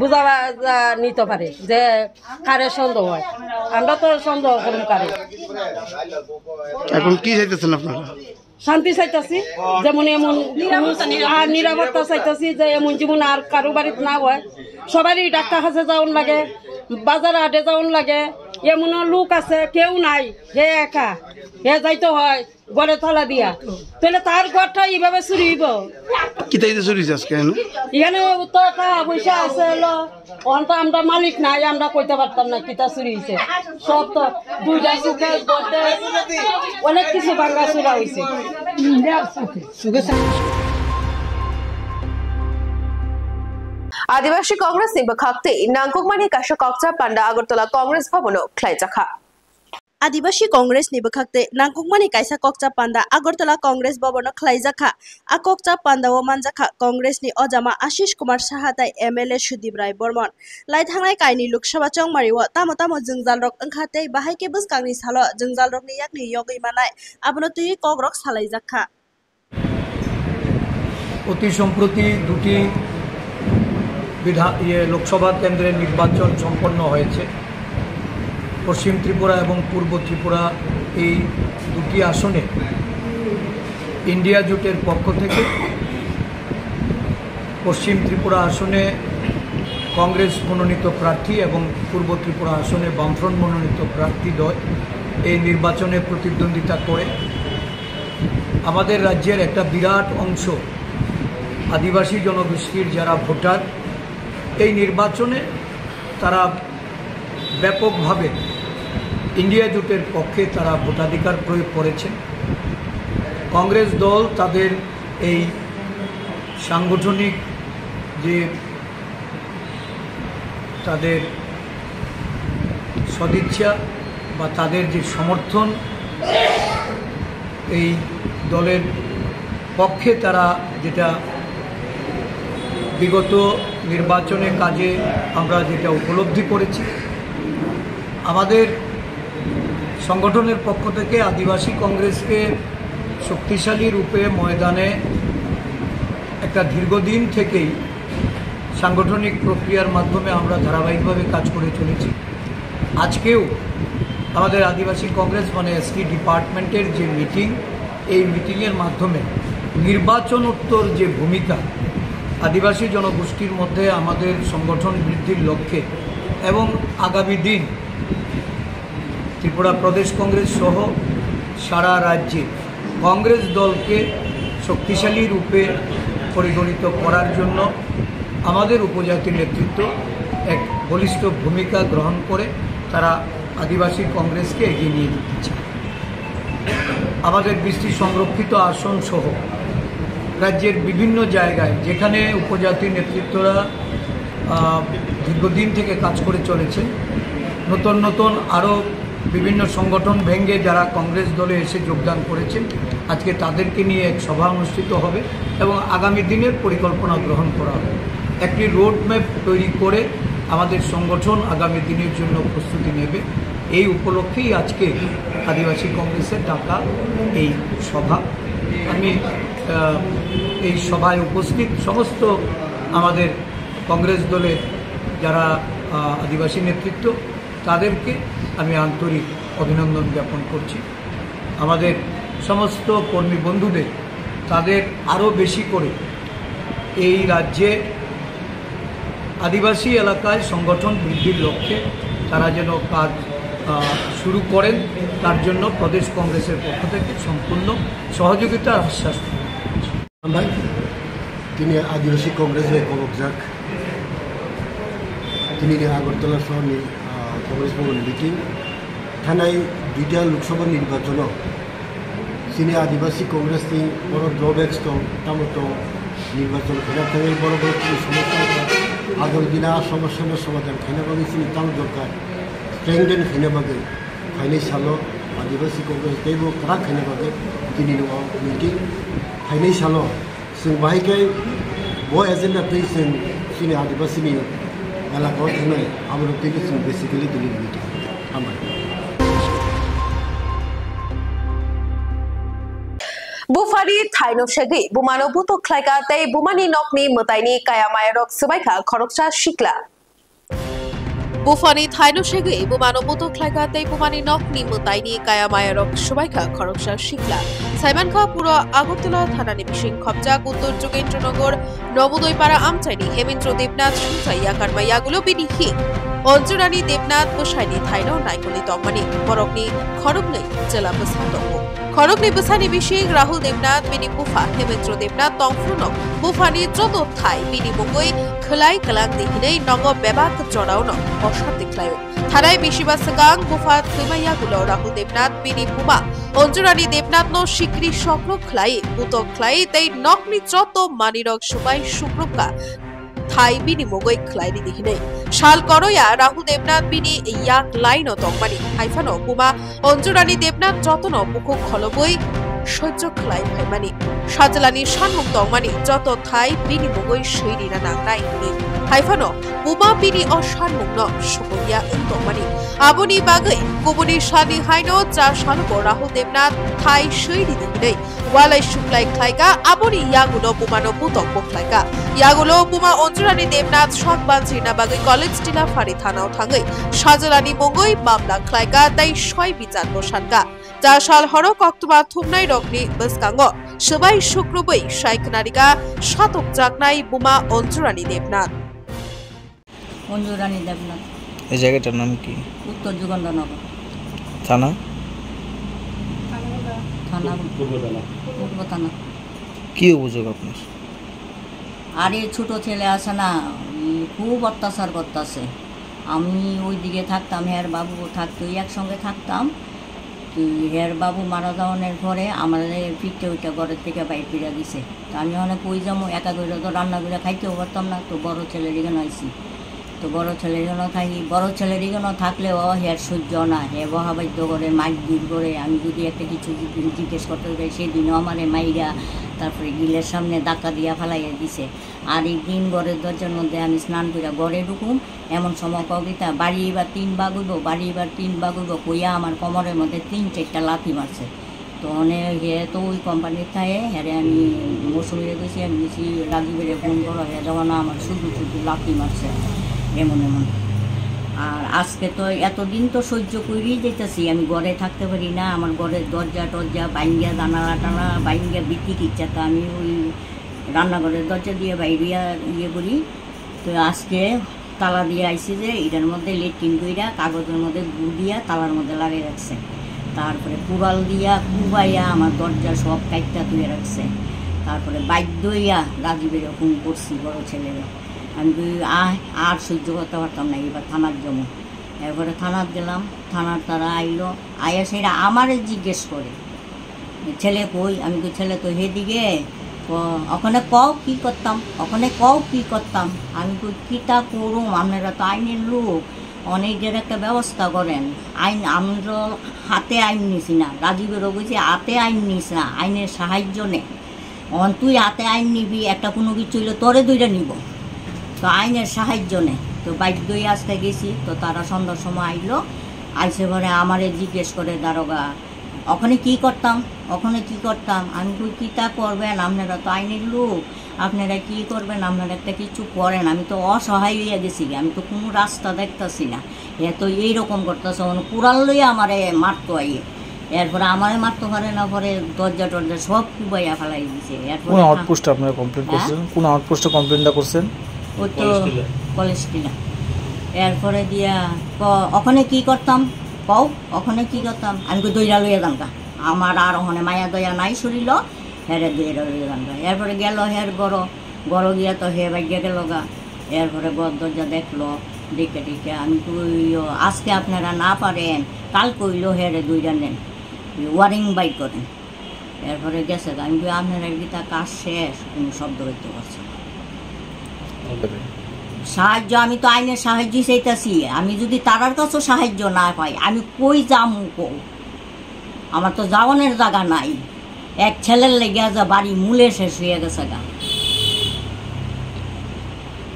বুঝা যা-, নিতে পারে যে কারে সন্দেহ হয়, আমরা তো সন্দেহ করুন কারে। এখন কি চাইতেছেন আপনারা? শান্তি চাইতাছি, যেমন এমন নিরাপত্তা, নিরাপত্তা। আর নিরাপত্তা চাইতাছি যে এমন যেমন আর কারো বাড়িতে না হয়। সবারই ডাক্তার কাছে যাওন লাগে, বাজার হাটে যাওন লাগে, এমনও লোক আছে কেউ নাই, হে একা, হে যাইতে হয় ঘরে তালা দিয়া। তাহলে তার ঘরটা এইভাবে চুরি হইব? কিতা ইতে চুরি হয়েছে আজকে এনে? এখানে তো টাকা পয়সা আছে হলো, অন তো আমরা মালিক নাই, আমরা কইতে পারতাম না কিতা চুরি হয়েছে। সব তো দুইটা সুকেস, গডরেজ, অনেক কিছু ভাঙা চুরা হয়েছে। Adibasi Congress ni bwkhak tei nangkukmani kaisa kokcha panda Agartala Congress Bhavan o khlaijakha. Adibasi Congress ni bwkhak tei nangkukmani kaisa kokcha panda Agartala Congress Bhavan o khlaijakha. A kokcha panda o manjakha Congress ni ojama Ashish Kumar Saha tai M L A Sudip Rai Bormon. Lai thangnai kaini Lok Sabha chongmari o tamo tamo jwngjal rok wngkha tei bahai khe bwskang ni salo jwngjal rok ni yakni yogwi manai abono twiwi kok rok salaijakha. অতি সম্প্রতি দুটি বিধা-, ইয়ে, লোকসভা কেন্দ্রের নির্বাচন সম্পন্ন হয়েছে। পশ্চিম ত্রিপুরা এবং পূর্ব ত্রিপুরা, এই দুটি আসনে ইন্ডিয়া জোটের পক্ষ থেকে পশ্চিম ত্রিপুরা আসনে কংগ্রেস মনোনীত প্রার্থী এবং পূর্ব ত্রিপুরা আসনে বামফ্রন্ট মনোনীত প্রার্থী দ্বয় এই নির্বাচনে প্রতিদ্বন্দ্বিতা করে আমাদের রাজ্যের একটা বিরাট অংশ আদিবাসী জনগোষ্ঠীর যারা ভোটার, এই নির্বাচনে তারা ব্যাপকভাবে ইন্ডিয়া জোটের পক্ষে তারা ভোটাধিকার প্রয়োগ করেছেন। কংগ্রেস দল তাদের এই সাংগঠনিক যে তাদের সদিচ্ছা বা তাদের যে সমর্থন, এই দলের পক্ষে তারা যেটা বিগত নির্বাচনে কাজে আমরা যেটা উপলব্ধি করেছি, আমাদের সংগঠনের পক্ষ থেকে আদিবাসী কংগ্রেসকে শক্তিশালী রূপে ময়দানে একটা দীর্ঘদিন থেকেই সাংগঠনিক প্রক্রিয়ার মাধ্যমে আমরা ধারাবাহিকভাবে কাজ করে চলেছি। আজকেও আমাদের আদিবাসী কংগ্রেস মানে এসটি ডিপার্টমেন্টের যে মিটিং, এই মিটিংয়ের মাধ্যমে নির্বাচনোত্তর যে ভূমিকা আদিবাসী জনগোষ্ঠীর মধ্যে আমাদের সংগঠন বৃদ্ধির লক্ষ্যে এবং আগামী দিন ত্রিপুরা প্রদেশ কংগ্রেস সহ সারা রাজ্যে কংগ্রেস দলকে শক্তিশালী রূপে পরিগণিত করার জন্য আমাদের উপজাতি নেতৃত্ব এক বলিষ্ঠ ভূমিকা গ্রহণ করে তারা আদিবাসী কংগ্রেসকে এগিয়ে নিয়ে যেতে চায়। আমাদের বৃষ্টি সংরক্ষিত আসন সহ রাজ্যের বিভিন্ন জায়গায় যেখানে উপজাতি নেতৃত্বরা, আহ, দীর্ঘদিন থেকে কাজ করে চলেছেন, নতুন নতুন আরও বিভিন্ন সংগঠন ভেঙে যারা কংগ্রেস দলে এসে যোগদান করেছেন, আজকে তাদেরকে নিয়ে এক সভা অনুষ্ঠিত হবে এবং আগামী দিনের পরিকল্পনা গ্রহণ করা হবে। একটি রোডম্যাপ তৈরি করে আমাদের সংগঠন আগামী দিনের জন্য প্রস্তুতি নেবে। এই উপলক্ষেই আজকে আদিবাসী কংগ্রেসের ডাকা এই সভা। আমি, আহ, এই সভায় উপস্থিত সমস্ত আমাদের কংগ্রেস দলের যারা, আহ, আদিবাসী নেতৃত্ব, তাদেরকে আমি আন্তরিক অভিনন্দন জ্ঞাপন করছি। আমাদের সমস্ত কর্মী বন্ধুদের তাদের আরও বেশি করে এই রাজ্যে আদিবাসী এলাকায় সংগঠন বৃদ্ধির লক্ষ্যে তারা যেন কাজ, আহ, শুরু করেন, তার জন্য প্রদেশ কংগ্রেসের পক্ষ থেকে সম্পূর্ণ সহযোগিতার আশ্বাস দেওয়া হয়েছে। Hambai, tini Adibasi Congress bai kolokjak. Tini ni Agartala sohorni, ah, Congress bhavan meeting. Thanai duita Lok Sabha nirbachon o chini Adibasi Congress ni borok drawbacks tong, tamo tong, nirbachon khaina thangwi borok borok chini somosya tong. Agami dina a somosya no somadhan khaina bagwi chini tamo dorkar, strengthen khaina bagwi, phainai salo Adibasi Congress teibo kwrak khaina bagwi tini no meeting. Phainai salo chwng bahai khe bo agenda twi chwng chini Adibasi ni elaka o thangnai, abo rok twi chwng basically tini meeting. Hambai. Buphani thaino segwi bumano butok khlaika tei bumani nokni mwtaini kaya mayarok swbaikha khoroksa sikla. Buphani thaino segwi bumano butok khlaika tei bumani nokni mwtaini kaya mayarok swbaikha khoroksa sikla. Saimankha puro Agartala thanani bising khopjak Uttor Jogendranagar Nobodoi para amchaini Hemendra Debnath sumsai yakarma yagulo bini hi Anjurani Debnath bwsaini thaino naikoli tongmani borokni khoroknwi chwla bwsa tongo. Khoroknwi bwsani bising Rahul Debnath bini bupha Hemendra Debnath tongphruno buphani joto thai bini mungwi khwlai kwlangdi hinwi nogo bebak joraono osanti khlaio. Thanai bisiba swkang bupha thwima yagulo Rahul Debnath bini buma Anjurani Debnathno sikri sokro khlai, butok khlai tei nokni joto manwirok swbai sukrupka thai bini mugwi khlai ridi hinwi. Sal koroya Rahul Debnath bini yak laino tongmani, haiphano buma Anjurani Debnath jotono bukhuk kholobwi soijo khlai phaimani. Sajlani sanmung tongmani joto thai bini mugwi swi rina nangnai hinwi. Haiphano buma bini o sanmungno sukuya wng tongmani. Aboni bagwi kubuni salni haino cha salugo Rahul Debnath thai swi ridi hinwi walai suklai khlaika, aboni yagulo bumano butok bo khlaika. Yagulo buma Anjurani Debnath sok banchirna bagwi College Tila Phari thanao thangwi sajlani mungwi mamla khlaika tei soi bichar bo sanka. Cha sal horo koktwma thumnai rokni bwskango swbai sukrubwi sai khnarika satokjaknai buma Anjurani Debnath. অঞ্জুরানী দেবনাথ। এই জায়গাটার নাম কি? উত্তর যুগন্ধনগর। থানা? থানা পূর্ব থানা। পূর্ব থানা। কি অভিযোগ আপনার? আরে, ছোট ছেলে আছে না, উম, খুব অত্যাচার করতেছে। আমি ওইদিকে থাকতাম, হের বাবু থাকতো, একসঙ্গে থাকতাম। তো হের বাবু মারা যাওয়ানোর পরে আমাদের ফিরতে উঠতে ঘরের থেকে বাইর করে দিছে। তো আমি অনেক ওই যাবো, একা করে তো রান্না করে খাইতেও পারতাম না, তো বড় ছেলের এখানে আইছি। তো বড় ছেলের এখানে থাকি, বড় ছেলের এখানে থাকলেও হের সহ্য না, হে বহাবাধ্য করে, মারধর করে। আমি যদি একটা কিছু জি-, জিজ্ঞেস করতে যাই, সেদিনও আমারে মাইরা, তারপরে গিলের সামনে ধাক্কা দিয়া ফালাইয়া দিছে। আর এই দিন ঘরের দরজার মধ্যে আমি স্নান করে ঘরে ঢুকুম, এমন সময় কবিতা, "বাড়ি এবার তিন ভাগ হইব, বাড়ি এবার তিন ভাগ হইব" কইয়া আমার কোমরের মধ্যে তিন চারটা লাথি মারছে। তো অনে হে তো ওই কোম্পানির থাকে, হেরে আমি মৌসুমীরে কইছি, আমি কইছি, "রাজীবেরে ফোন করো, হে যখন আমার শুধু শুধু লাথি মারছে, এমন এমন।" আর আজকে তো এতদিন তো সহ্য করেই যেতেছি, আমি ঘরে থাকতে পারি না, আমার ঘরের দরজা টরজা ভাঙ্গিয়া, জানালা টানালা ভাঙ্গিয়া বিক্রি কিচ্ছাতে আমি ওই রান্নাঘরের দরজা দিয়ে বাইরিয়া ইয়ে করি। তো আজকে তালা দিয়ে আইছি যে এটার মধ্যে লেট্রিন কইরা কাগজের মধ্যে গু দিয়া তালার মধ্যে লাগিয়ে রাখছে। তারপরে কুড়াল দিয়া কুবাইয়া আমার দরজা সব কাইটটা ধুয়ে রাখছে। তারপরে বাধ্য হইয়া রাজীবের ফোন করছি, বড় ছেলেরে। আমি কই, "আয়, আর সহ্য করতে পারতাম না, এবার থানার জন্য।" এরপরে থানার গেলাম, থানার তারা আইলো, আয়া সেটা আমারে জিজ্ঞেস করে, "ছেলে কই?" আমি কই, "ছেলে তো হেদিকে।" ক-, "ওখানে কও কি করতাম, ওখানে কও কি করতাম।" আমি কই, "কিতা করুম, আপনারা তো আইনের লোক, অনেকের একটা ব্যবস্থা করেন। আইন, আমি তো হাতে আইন নিছি না, রাজীবেরও কইছি হাতে আইন নিস না, আইনের সাহায্য নে।" অন তুই হাতে আইন নিবি, একটা কোনো কিছু হইলে তোরে ধইরা নিব। তো আইনের সাহায্য নেই। তো বাধ্য হয়ে আজকে গেছি। তো তারা সন্ধ্যার সময় আইলো, আইসে পরে আমারে জিজ্ঞেস করে দারোগা, "ওখানে কি করতাম? ওখানে কি করতাম?" আমি কই, "কিতা করবেন? আপনারা তো আইনের লোক, আপনারা কি করবেন? আপনারা একটা কিছু করেন।" আমি তো অসহায় হইয়া গেছি, আমি তো কোনো রাস্তা দেখতাছি না। এ তো এইরকম করতেছে, মানে কুড়াল লইয়া আমারে মারতো আইয়ে। এরপরে আমারে মারতে পারে না, পরে দরজা টরজা সব কুবাইয়া ফালাই দিছে। এরপরে কোন আউটপোস্টে আপনারা কমপ্লেন হ্যাঁ? করছেন? কোন আউটপোস্টে কমপ্লেনটা করছেন? ওই তো কলেজ টিলা। কলেজ টিলা। এরপরে দিয়া ক-, ওখানে কি করতাম? কও, ওখানে কি করতাম? আমি কই, "দইরা লইয়া যামগা।" আমার আর ওখানে মায়া দয়া নাই শরীরও, হেরে দইরা লইয়া যামগা। এরপরে গেল হের ঘরো, ঘরো গিয়া তো হে বাইকে গেলগা। এরপরে ঘর দরজা দেখলো, দেখে দেখে আমি কই, "ও, আজকে আপনারা না পারেন, কাল কইলো হেরে দইরা নেন, ওয়ারিং বাইর করেন।" এরপরে গেছে গা। আমি কই, "আপনারা কিতা কাজ শেষ?" কোনো শব্দ হইতে পারছে না। সাহায্য, আমি তো আইনের সাহায্য চাইতাছি। আমি যদি তারার কাছেও সাহায্য না পাই, আমি কই যামু কও? আমার তো যাওয়ানোর জায়গা নাই। এক ছেলের লেগে যা বাড়ি মূলে শেষ হয়ে গেছে গা।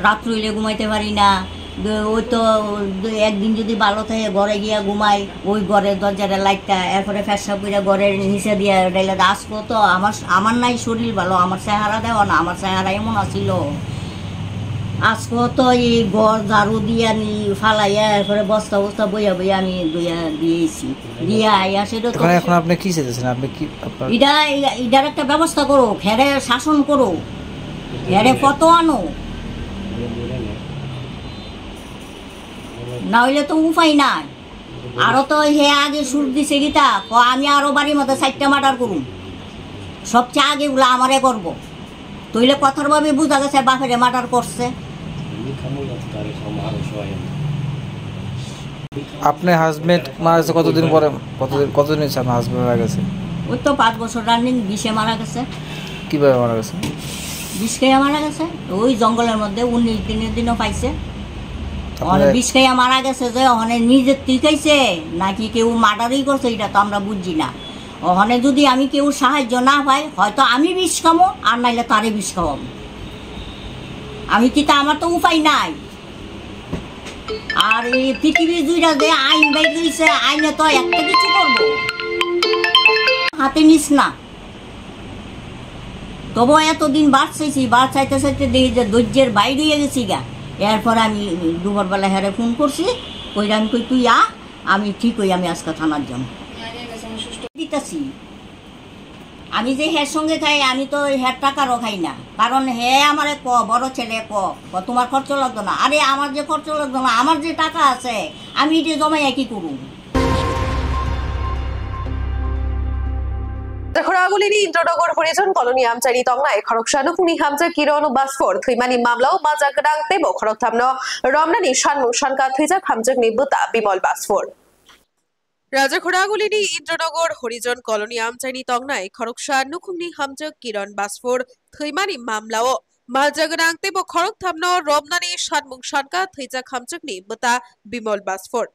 রাত্র হইলে ঘুমাইতে পারি না। দ-, ওই তো দ-, একদিন যদি ভালো থাকে ঘরে গিয়া ঘুমাই, ওই ঘরে দরজাটা লাইটটা, এরপরে পেশাব করে ঘরের নিচে দিয়ে ওটাইলে আজকে তো আমার, আমার নাই শরীর ভালো, আমার চেহারা দেওয়া না, আমার চেহারা এমন আছিল। আজকে তো এই ঘর ঝাড়ু দিয়ে আমি ফালাইয়া, এরপরে বস্তা বস্তা বইয়া বইয়া আমি ধুইয়া দিয়েছি। দিয়া আইয়া সেটা তো এখন, এখন আপনি কি চাইতেছেন? আপনি কি আপনার এটা, এটা, এটার একটা ব্যবস্থা করো, হেরে শাসন করো, হেরে ফতোয়া আনো, না হইলে তো উপায় নাই। আরো তো হে আগে সুর দিছে কিতা, ক আমি আরো বাড়ির মধ্যে চারটা মার্ডার করুম, সবচেয়ে আগে ওগুলা আমারে করবো। তইলে কথার ভাবে বুঝা গেছে বাপেরে মার্ডার করছে। আপনার হাজবেন্ড মারা গেছে কতদিন পরে? কতদিন, কতদিন হয়েছে আপনার হাজবেন্ড মারা গেছে? ওই তো পাঁচ বছর রানিং, বিশে মারা গেছে। কিভাবে মারা গেছে? বিষ খেয়ে মারা গেছে। ওই জঙ্গলের মধ্যে উনিশ দিনের দিনও পাইছে। তারপরে ওখানে বিষ খেয়ে মারা গেছে যে ওখানে নিজের তুই খাইছে নাকি কেউ মার্ডারই করছে, এটা তো আমরা বুঝছি না। ওখানে যদি আমি কেউ সাহায্য না পাই, হয়তো আমি বিষ খামো, আর নাইলে তারে বিষ খাওয়াবো। আমি কি তা, আমার তো উপায় নাই। আর এই পৃথিবী জুড়ে যে আইন বাইর হইছে, আইনে তো একটা কিছু করবো। হাতে নিস না। তবু এতদিন বাদ চাইছি, বাদ চাইতে চাইতে দেখি যে ধৈর্যের বাইরে হয়ে গেছি গা। এরপর আমি দুপুরবেলা হেরে ফোন করছি, কইরা আমি কই, "তুই আ, আমি ঠিক হই, আমি আজকে থানার যাবো।" দিতাছি। আমি যে হের সঙ্গে খাই, আমি তো হের টাকারও খাই না, কারণ হে আমারে ক, বড় ছেলে ক, ক, "তোমার খরচ লাগতো না।" আরে, আমার যে খরচ লাগতো না, আমার যে টাকা আছে, আমি এটা জমাইয়া কি করুম? Khoragulini Indranogor Horizon Colony amchaini tongnai khoroksa nukhungni hamjwk Kiron Basfor thwimani mamlao majak gwnang teibo khorokthamno romnani sanmung sanka thwijak hamjwkni bwta Bimol Basfor. Raja Khoragulini Indranogor Horizon Colony amchaini tongnai khoroksa nukhungni hamjwk Kiron Basfor thwimani mamlao majak gwnang teibo khorokthamno romnani sanmung sanka thwijak hamjwkni bwta Bimol Basfor.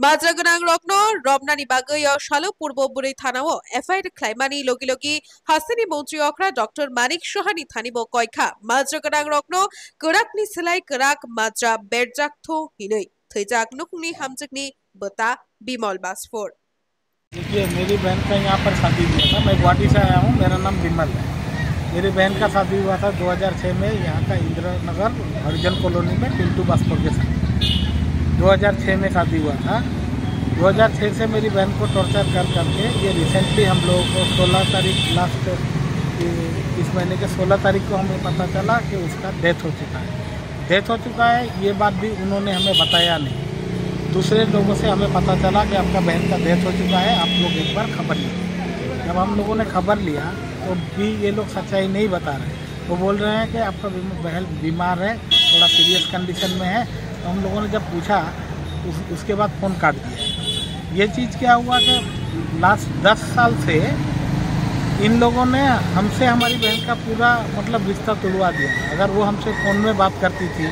Majra gwnang rokno romnani bagwi o salo Purbo Bwrwi Thanao F I R khlaimani logi logi hasteni montri okra Doctor Manik Sahani thani bo koikha majra gwnang rokno kwrakni slai kwrak majra berjak thu hinwi thwijak nukhungni hamjwkni bwta Bimol Basfor. देखिए, मेरी बहन का यहाँ पर शादी हुआ था। मैं गुवाहाटी से आया हूँ, मेरा नाम विमल है। मेरी बहन का शादी हुआ था दो हज़ार छह में यहाँ का इंदिरा नगर हरिजन कॉलोनी में पिंटू बास्कोर के साथ। दो हज़ार छह में शादी हुआ था। दो हज़ार छह से मेरी बहन को टॉर्चर कर करके ये रिसेंटली हम लोगों को सोलह तारीख, लास्ट इस महीने के सोलह तारीख को हमें पता चला कि उसका डेथ हो चुका है। डेथ हो चुका है, ये बात भी उन्होंने हमें बताया नहीं। दूसरे लोगों से हमें पता चला कि आपका बहन का डेथ हो चुका है, आप लोग एक बार खबर लीजिए। जब हम लोगों ने खबर लिया, तो भी ये लोग सच्चाई नहीं बता रहे। वो बोल रहे हैं कि आपका बीम-, बहन बीमार है, थोड़ा सीरियस कंडीशन में है। तो हम लोगों ने जब पूछा, उस, उसके बाद फ़ोन काट दिया। ये चीज़ क्या हुआ कि लास्ट दस साल से इन लोगों ने हमसे हमारी बहन का पूरा, मतलब, रिश्ता तुड़वा दिया। अगर वो हमसे फ़ोन में बात करती थी,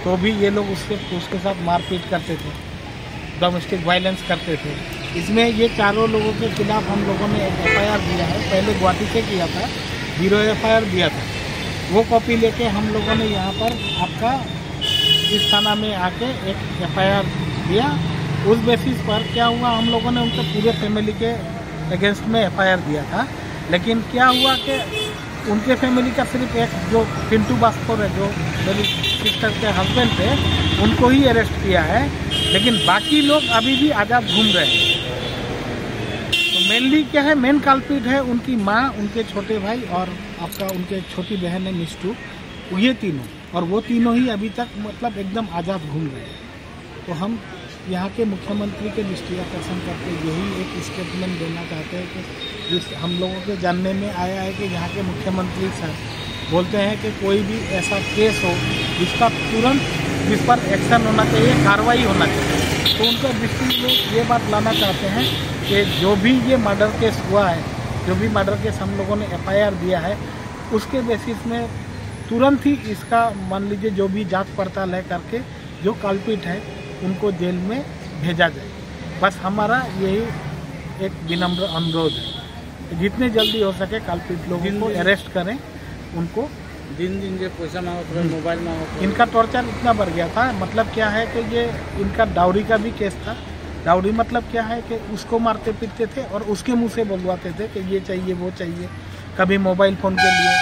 तो भी ये लोग उससे, उसके साथ मारपीट करते थे, डोमेस्टिक वायलेंस करते थे। इसमें ये चारों लोगों के खिलाफ हम लोगों ने एक F I R दिया है, पहले गुवाहाटी से किया था, ब्यूरो F I R दिया था। वो कॉपी लेके हम लोगों ने यहाँ पर आपका इस थाना में आके एक F I R दिया। उस बेसिस पर क्या हुआ, हम लोगों ने उनके पूरे फैमिली के अगेंस्ट में F I R दिया था, लेकिन क्या हुआ कि उनके फैमिली का सिर्फ एक जो पिंटू बास्कोर है, जो मेरी सिस्टर के हस्बैंड थे, उनको ही अरेस्ट किया है, लेकिन बाकी लोग अभी भी आज़ाद घूम रहे हैं। तो मेनली क्या है, मेन कल्प्रिट है उनकी माँ, उनके छोटे भाई और आपका उनके छोटी बहन है मिस्टू, ये तीनों। और वो तीनों ही अभी तक मतलब एकदम आज़ाद घूम रहे हैं। तो हम यहाँ के मुख्यमंत्री के दृष्टि आकर्षण करते यही एक स्टेटमेंट देना चाहते हैं कि जिस हम लोगों के जानने में आया है कि यहाँ के मुख्यमंत्री सर बोलते हैं कि कोई भी ऐसा केस हो जिसका तुरंत जिस पर एक्शन होना चाहिए, कार्रवाई होना चाहिए। तो उनका दृष्टि में ये बात लाना चाहते हैं कि जो भी ये मर्डर केस हुआ है, जो भी मर्डर केस हम लोगों ने एफआईआर दिया है, उसके बेसिस में तुरंत ही इसका, मान लीजिए, जो भी जांच पड़ताल है करके जो कल्प्रिट है उनको जेल में भेजा जाए। बस हमारा यही एक विनम्र अनुरोध है, जितने जल्दी हो सके कल्प्रिट लोगों को अरेस्ट करें, उनको दिन दिन ये पैसा मांगो, पूरा मोबाइल मांगो, पूरा इनका टॉर्चर इतना बढ़ गया था। मतलब क्या है कि ये इनका डाउरी का भी केस था। डाउरी मतलब क्या है कि उसको मारते पीटते थे और उसके मुंह से बोलवाते थे कि ये चाहिए, वो चाहिए, कभी मोबाइल फ़ोन के लिए,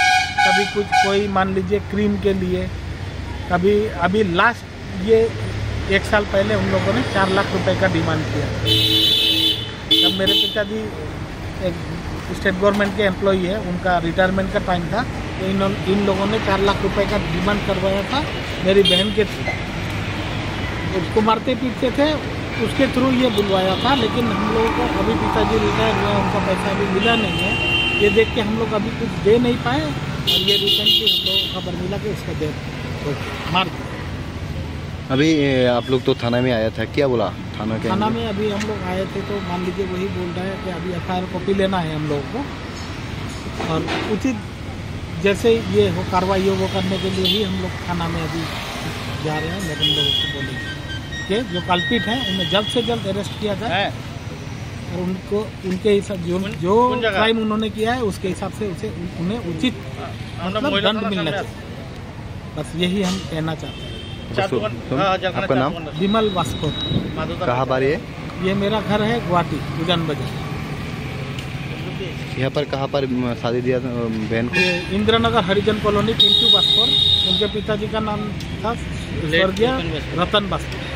कभी कुछ कोई मान लीजिए क्रीम के लिए, कभी अभी लास्ट ये एक साल पहले उन लोगों ने चार लाख रुपए का डिमांड किया। जब मेरे पिताजी एक स्टेट गवर्नमेंट के एम्प्लॉई है, उनका रिटायरमेंट का टाइम था, तो इन इन लोगों ने चार लाख रुपए का डिमांड करवाया था मेरी बहन के थ्रू। उसको मारते पीटते थे, उसके थ्रू ये बुलवाया था, लेकिन हम लोगों को अभी पिताजी रिटायर हुए हैं, उनका पैसा अभी मिला नहीं है। ये देख के हम लोग अभी कुछ दे नहीं पाए और ये रिसेंटली हम लोगों को खबर मिला कि उसका डेथ हो गया, मार दिया। अभी, ए, आप लोग तो थाना में आया था, क्या बोला थाना के थाना अंदर? में अभी हम लोग आए थे तो मान लीजिए वही बोल रहा है कि अभी एफआईआर कॉपी लेना है हम लोगों को और उचित जैसे ये हो कार्रवाई हो वो करने के लिए ही हम लोग थाना में अभी जा रहे हैं। मैडम लोगों को बोलेंगे कि जो कल्प्रिट हैं उन्हें जल्द से जल्द अरेस्ट किया जाए हैं। और उनको उनके हिसाब जो कौन- जो कौन जगह? क्राइम उन्होंने किया है उसके हिसाब से उसे उन्हें उचित मतलब दंड मिलना चाहिए। बस यही हम कहना चाहते हैं। अच्छा, सुन, सुन, हाँ, हाँ, आपका नाम? विमल भास्कर। कहाँ पर ये? ये मेरा घर है गुवाहाटी, उजान बाजार। यहाँ पर कहाँ पर, म, शादी दिया था, अ, बहन को? ये इंदिरा नगर हरिजन कॉलोनी, पिंटू भास्कर। उनके पिताजी का नाम था स्वर्गीय रतन Bhaskar.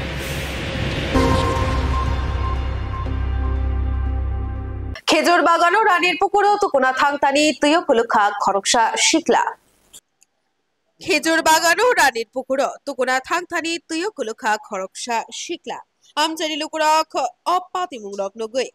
Khejur bagano ranir pukuro tukuna thangtani twiyo kulukha khoroksa sikla. Khejur bagano ranir pukuro tukuna thangtani twiyo kulukha khoroksa sikla. Amchaini lukurok o patimung rok nugwi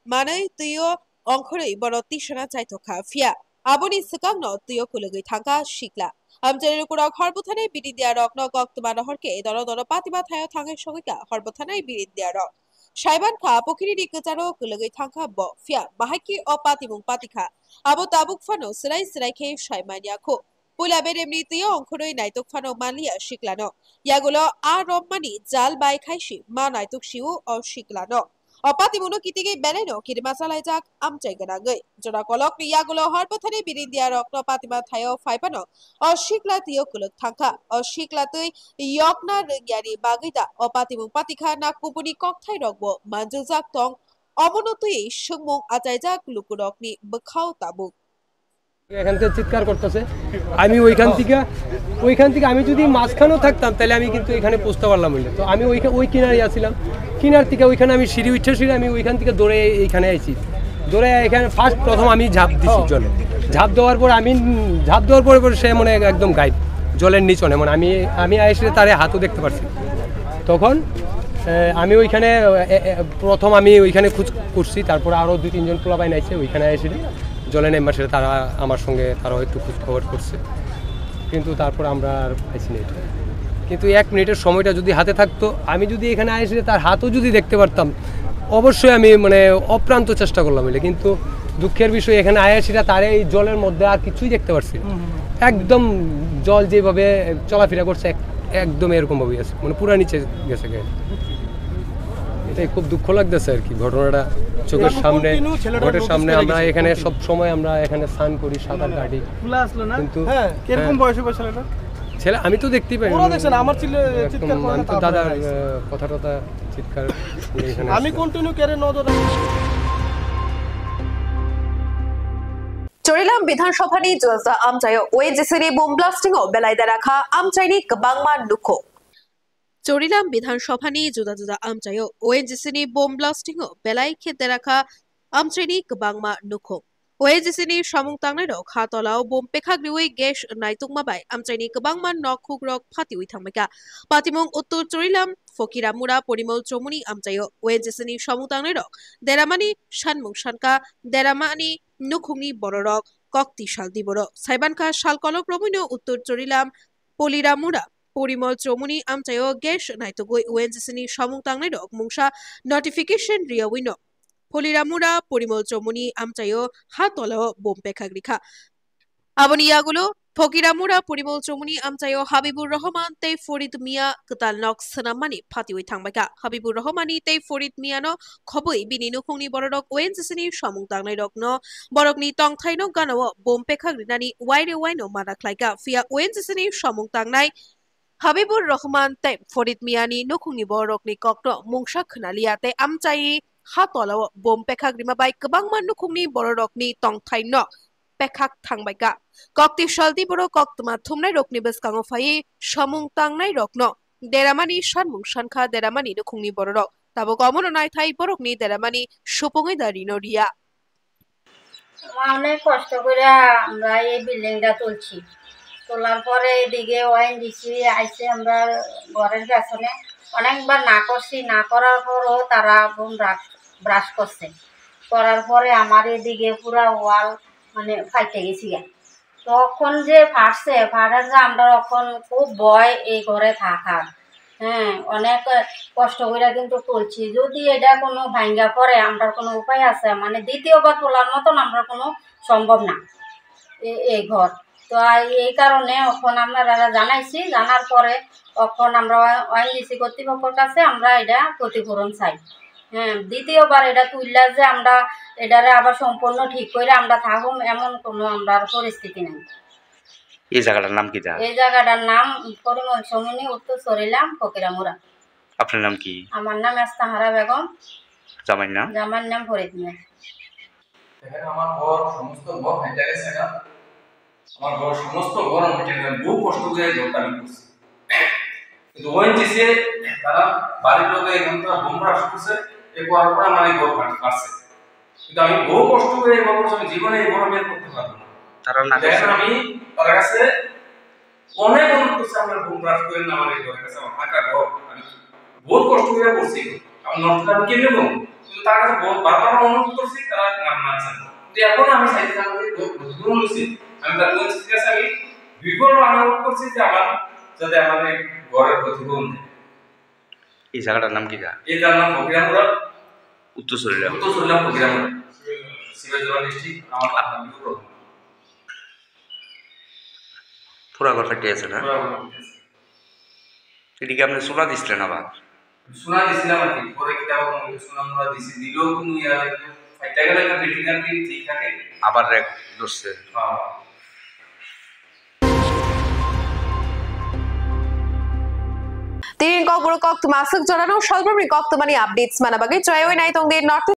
manwi twiyo ongkhorwi bono tisana chaithokha, phiya aboni swkangno twiyo kulugwi thangkha sikla. Amchaini lukurok hor bwtharni birindia rokno koktwma rohorkhe doro doro patima thaio thangwi sogwikha hor bwtharni birindia rok. Saimankha, pukhirini kwcharo kwlwgwi thangkha bo, phiya bahai khe o patimung patikha. Abo tabuk phano swrai swrai khe sai manya kho. Puila beremni twiyo ongkhorwi naitok phano manliya siklano. Yagulo a romani jal bai khaisi ma naitok sio o siklano. O patimungno kitigwi belaino kirima chalaijak amchai gwnangwi. Jora kolokni yagulo hor bwthani birindia rokno patima thaio phai phano o sikla twiyo kwlwk thangkha. O sikla twi yokna rwngyani bagwi da o patimung patikha na kubuni kokthai rokbo manjujak tong? Omono twiwi swngmung achaijak lukurokni bwkhao tabuk. এখান থেকে চিৎকার করতেছে, আমি ওইখান থেকে, ওইখান থেকে আমি যদি মাঝখানেও থাকতাম, তাহলে আমি কিন্তু এখানে পৌঁছতে পারলাম হইলে। তো আমি ওইখানে, ওই কিনারে আছিলাম, কিনার থেকে ওইখানে আমি সিঁড়ি উঠে, সিঁড়ি আমি ওইখান থেকে দৌড়ে এইখানে আইছি। দৌড়ে এখানে ফার্স্ট প্রথম আমি ঝাঁপ দিছি জলে। ঝাঁপ দেওয়ার পর আমি, উম, ঝাঁপ দেওয়ার পরে পরে সে মানে একদম গায়েব, জলের নিচনে। মানে আমি, আমি এসে তারে হাতও দেখতে পারছি। তখন, এ, আমি ওইখানে, এ, এ, প্রথম আমি ওইখানে খোঁজ করছি, তারপরে আরও দুই তিনজন পোলাপাইন আইছে, ওইখানে এসে জলে নেমে সেটা তারা আমার সঙ্গে তারাও একটু খোঁজ খবর করছে, কিন্তু তারপর আমরা আর পাইছি না এটা। কিন্তু এক মিনিটের সময়টা যদি হাতে থাকতো, আমি যদি এখানে আইসে তার হাতও যদি দেখতে পারতাম, অবশ্যই আমি মানে অপ্রান্ত চেষ্টা করলাম এটা। কিন্তু দুঃখের বিষয়, এখানে আয়াসিরা তারে এই জলের মধ্যে আর কিছুই দেখতে পারছি না। একদম জল যেভাবে চলাফেরা করছে, এক-, একদম এরকম ভাবেই আছে, মানে পুরা নিচে গেছে গা। এটাই খুব দুঃখ লাগতেছে আর কি, ঘটনাটা চোখের সামনে ঘটে, সামনে। আমরা এখানে সব সময়, আমরা এখানে স্নান করি, সাঁতার কাটি। খোলা আসলো না? কিন্তু হ্যাঁ, কিরকম হ্যাঁ। বয়স হবে ছেলেটা? ছেলে আমি তো দেখতেই পাই। ওরা দেখছেন, আমার ছেলে একদম চিৎকার করে আমি না, তো তা দাদার, আপনারা আইছেন। আহ, কথা টথা চিৎকার শুনে এখানে আমি আসলাম। কন্টিনিউ কেড়ে নজর রাখি। Chorilam Bidhan Sabhani juda juda amchaio O N G C ni bomb blasting o belai derakha amchaini kwbangma nukho. Chorilam Bidhan Sabhani juda juda amchaio O N G C ni bomb blasting o belai khe derakha amchaini kwbangma nukhung. O N G C ni samung tangnairok ha tolao bom pekhak riwi gas naitokma bai amchaini kwbangma nokhukrok phatiwi thangbaikha. Patimung Uttor Chorilam, Fokiramura, Porimol Chomuni amchaio O N G C ni samung tangnairok deramani sanmung sankha, deramani nukhungni bororok kok tisal di borok. Saibankha sal kolok romwino Uttor Chorilam, Poliramura, Porimol Chomuni amchaio gas naitogwi O N G C ni samung tangnairok mungsa notification riyawino Poliramura, Porimol Chomuni amchaio ha tolao bom pekhak rikha. Aboni yagulo Fokiramura, Porimol Chomuni amchaio Habibur Rahman tei Farid Mia kwtal nok swnammani phatiwi thangbaikha. Habibur Rahmani tei Farid Miano khobwi bini nukhungni bororok O N G C ni samung tangnairokno borokni tongthaino ganao bom pekhak rinani waire waino mana khlaikha. Phiya O N G C ni samung tangnai Habibur Rahman tei Farid Miani nukhungni bororokni kokno mungsa khwnaliya tei amchai ha tolao bom pekhak rima bai kwbangma nukhungni bororokni tongthaino pekhak thangbaikha. Kok tisal di borok koktwma thumnairokni bwskango phaiwi samung tangnairokno deramani sanmung sankha deramani nukhungni bororok. Tabuk omono naithai borokni deramani supungwi da rino riya. মা অনেক কষ্ট করে আমরা এই বিল্ডিংটা তুলছি। তোলার পরে এদিকে ওএনজিসি আইসে, আমরা ঘরের পেছনে অনেকবার না করছি, না করার পরও তারা বোম ব্রাশ, ব্রাশ করছে। করার পরে আমার এদিকে পুরা ওয়াল মানে ফাইটে গেছি গা। তখন যে ফাটছে, ফাটার যে আমরা এখন খুব ভয় এই ঘরে থাকার। হ্যাঁ, অনেক কষ্ট করে কিন্তু তুলছি। যদি এটা কোনো ভাঙ্গা পড়ে, আমরা কোনো উপায় আছে? মানে দ্বিতীয়বার তোলার মতন আমরা কোনো সম্ভব না এ-, এই ঘর। তো আর এই কারণে এখন আমরা জানাইছি, জানার পরে এখন আমরা ওএনজিসি কর্তৃপক্ষের কাছে আমরা এটা ক্ষতিপূরণ চাই। হ্যাঁ, দ্বিতীয়বার এটা তুললে যে আমরা এটারে আবার সম্পূর্ণ ঠিক করে আমরা থাকুম, এমন কোনো আমরার পরিস্থিতি নেই। এই জায়গাটার নাম কি জানো? এই জায়গাটার নাম পরিমল সমুনি উত্তর সরিলাম ফকিরামুরা। আপনার নাম কি? আমার নাম এস্তাহারা বেগম। জামাইর নাম? জামাইর নাম ফরিদ মিয়া। দেখেন, আমার ঘর, সমস্ত ঘর ফাইটা গেছে গা। আমার ঘর, সমস্ত ঘর আমি ফাইটা গেছে, বহু কষ্ট করে এই ঘরটা আমি করছি। কিন্তু ওএনজিসি তারা বাড়ির লোকে এখান থেকে বোম ব্রাশ করছে, এ করার পর আমার এই ঘর ফাট-, ফাটছে। কিন্তু আমি বহু কষ্ট করে এই ঘর করছি, আমি জীবনে এই ঘর আমি আর করতে পারবো না। তারা না দেখেন, করছে? আমি তার কাছে অনেক অনুরোধ করছি, আপনারা বোম ব্রাশ করেন না আমার এই ঘরের কাছে, আমার ফাঁকা ঘর, আমি বহুত কষ্ট করে করছি, আমার নষ্ট আমি কেমনে করবো? কিন্তু তার কাছে বহুত বারবার অনুরোধ করছি, তারা মান-, মানছে না। কিন্তু এখন আমি চাইছি, আমাদের বহুত ক্ষতিপূরণ হয়েছে, আমি তার কাছে, ঠিক আছে, আমি বিপুল অনুরোধ করছি যে আমার, যাতে আমাদের ঘরের ক্ষতিপূরণ দেয়। এই জায়গাটার নাম কি জানো? এই জায়গার নাম ফকিরামুরা। উত্তর সরিলাম। উত্তর সরিলাম ফকিরামুরা। সিরাজগঞ্জ ডিস্ট্রিক্ট, আমার নাম হাবিবুর রহমান। পুরা ঘর ফাটি আছে না? পুরা ঘর ফাটি আছে। এদিকে আপনি চুনা দিছিলেন আবার? চুনা দিছিলাম আর কি, পরে কিতা আবার মনে হয় চুনা মুনা দিছি, দিলেও কোনো ইয়া হয় না। ফাইটা গেলে একটা বিল্ডিং আর কি ঠিক থাকে। আবার রেক ধরছে। হ্যাঁ। Tini kokborok koktwma aswk jorano salbrumni koktwmani updates mana bagwi chwraiwi nai tong di North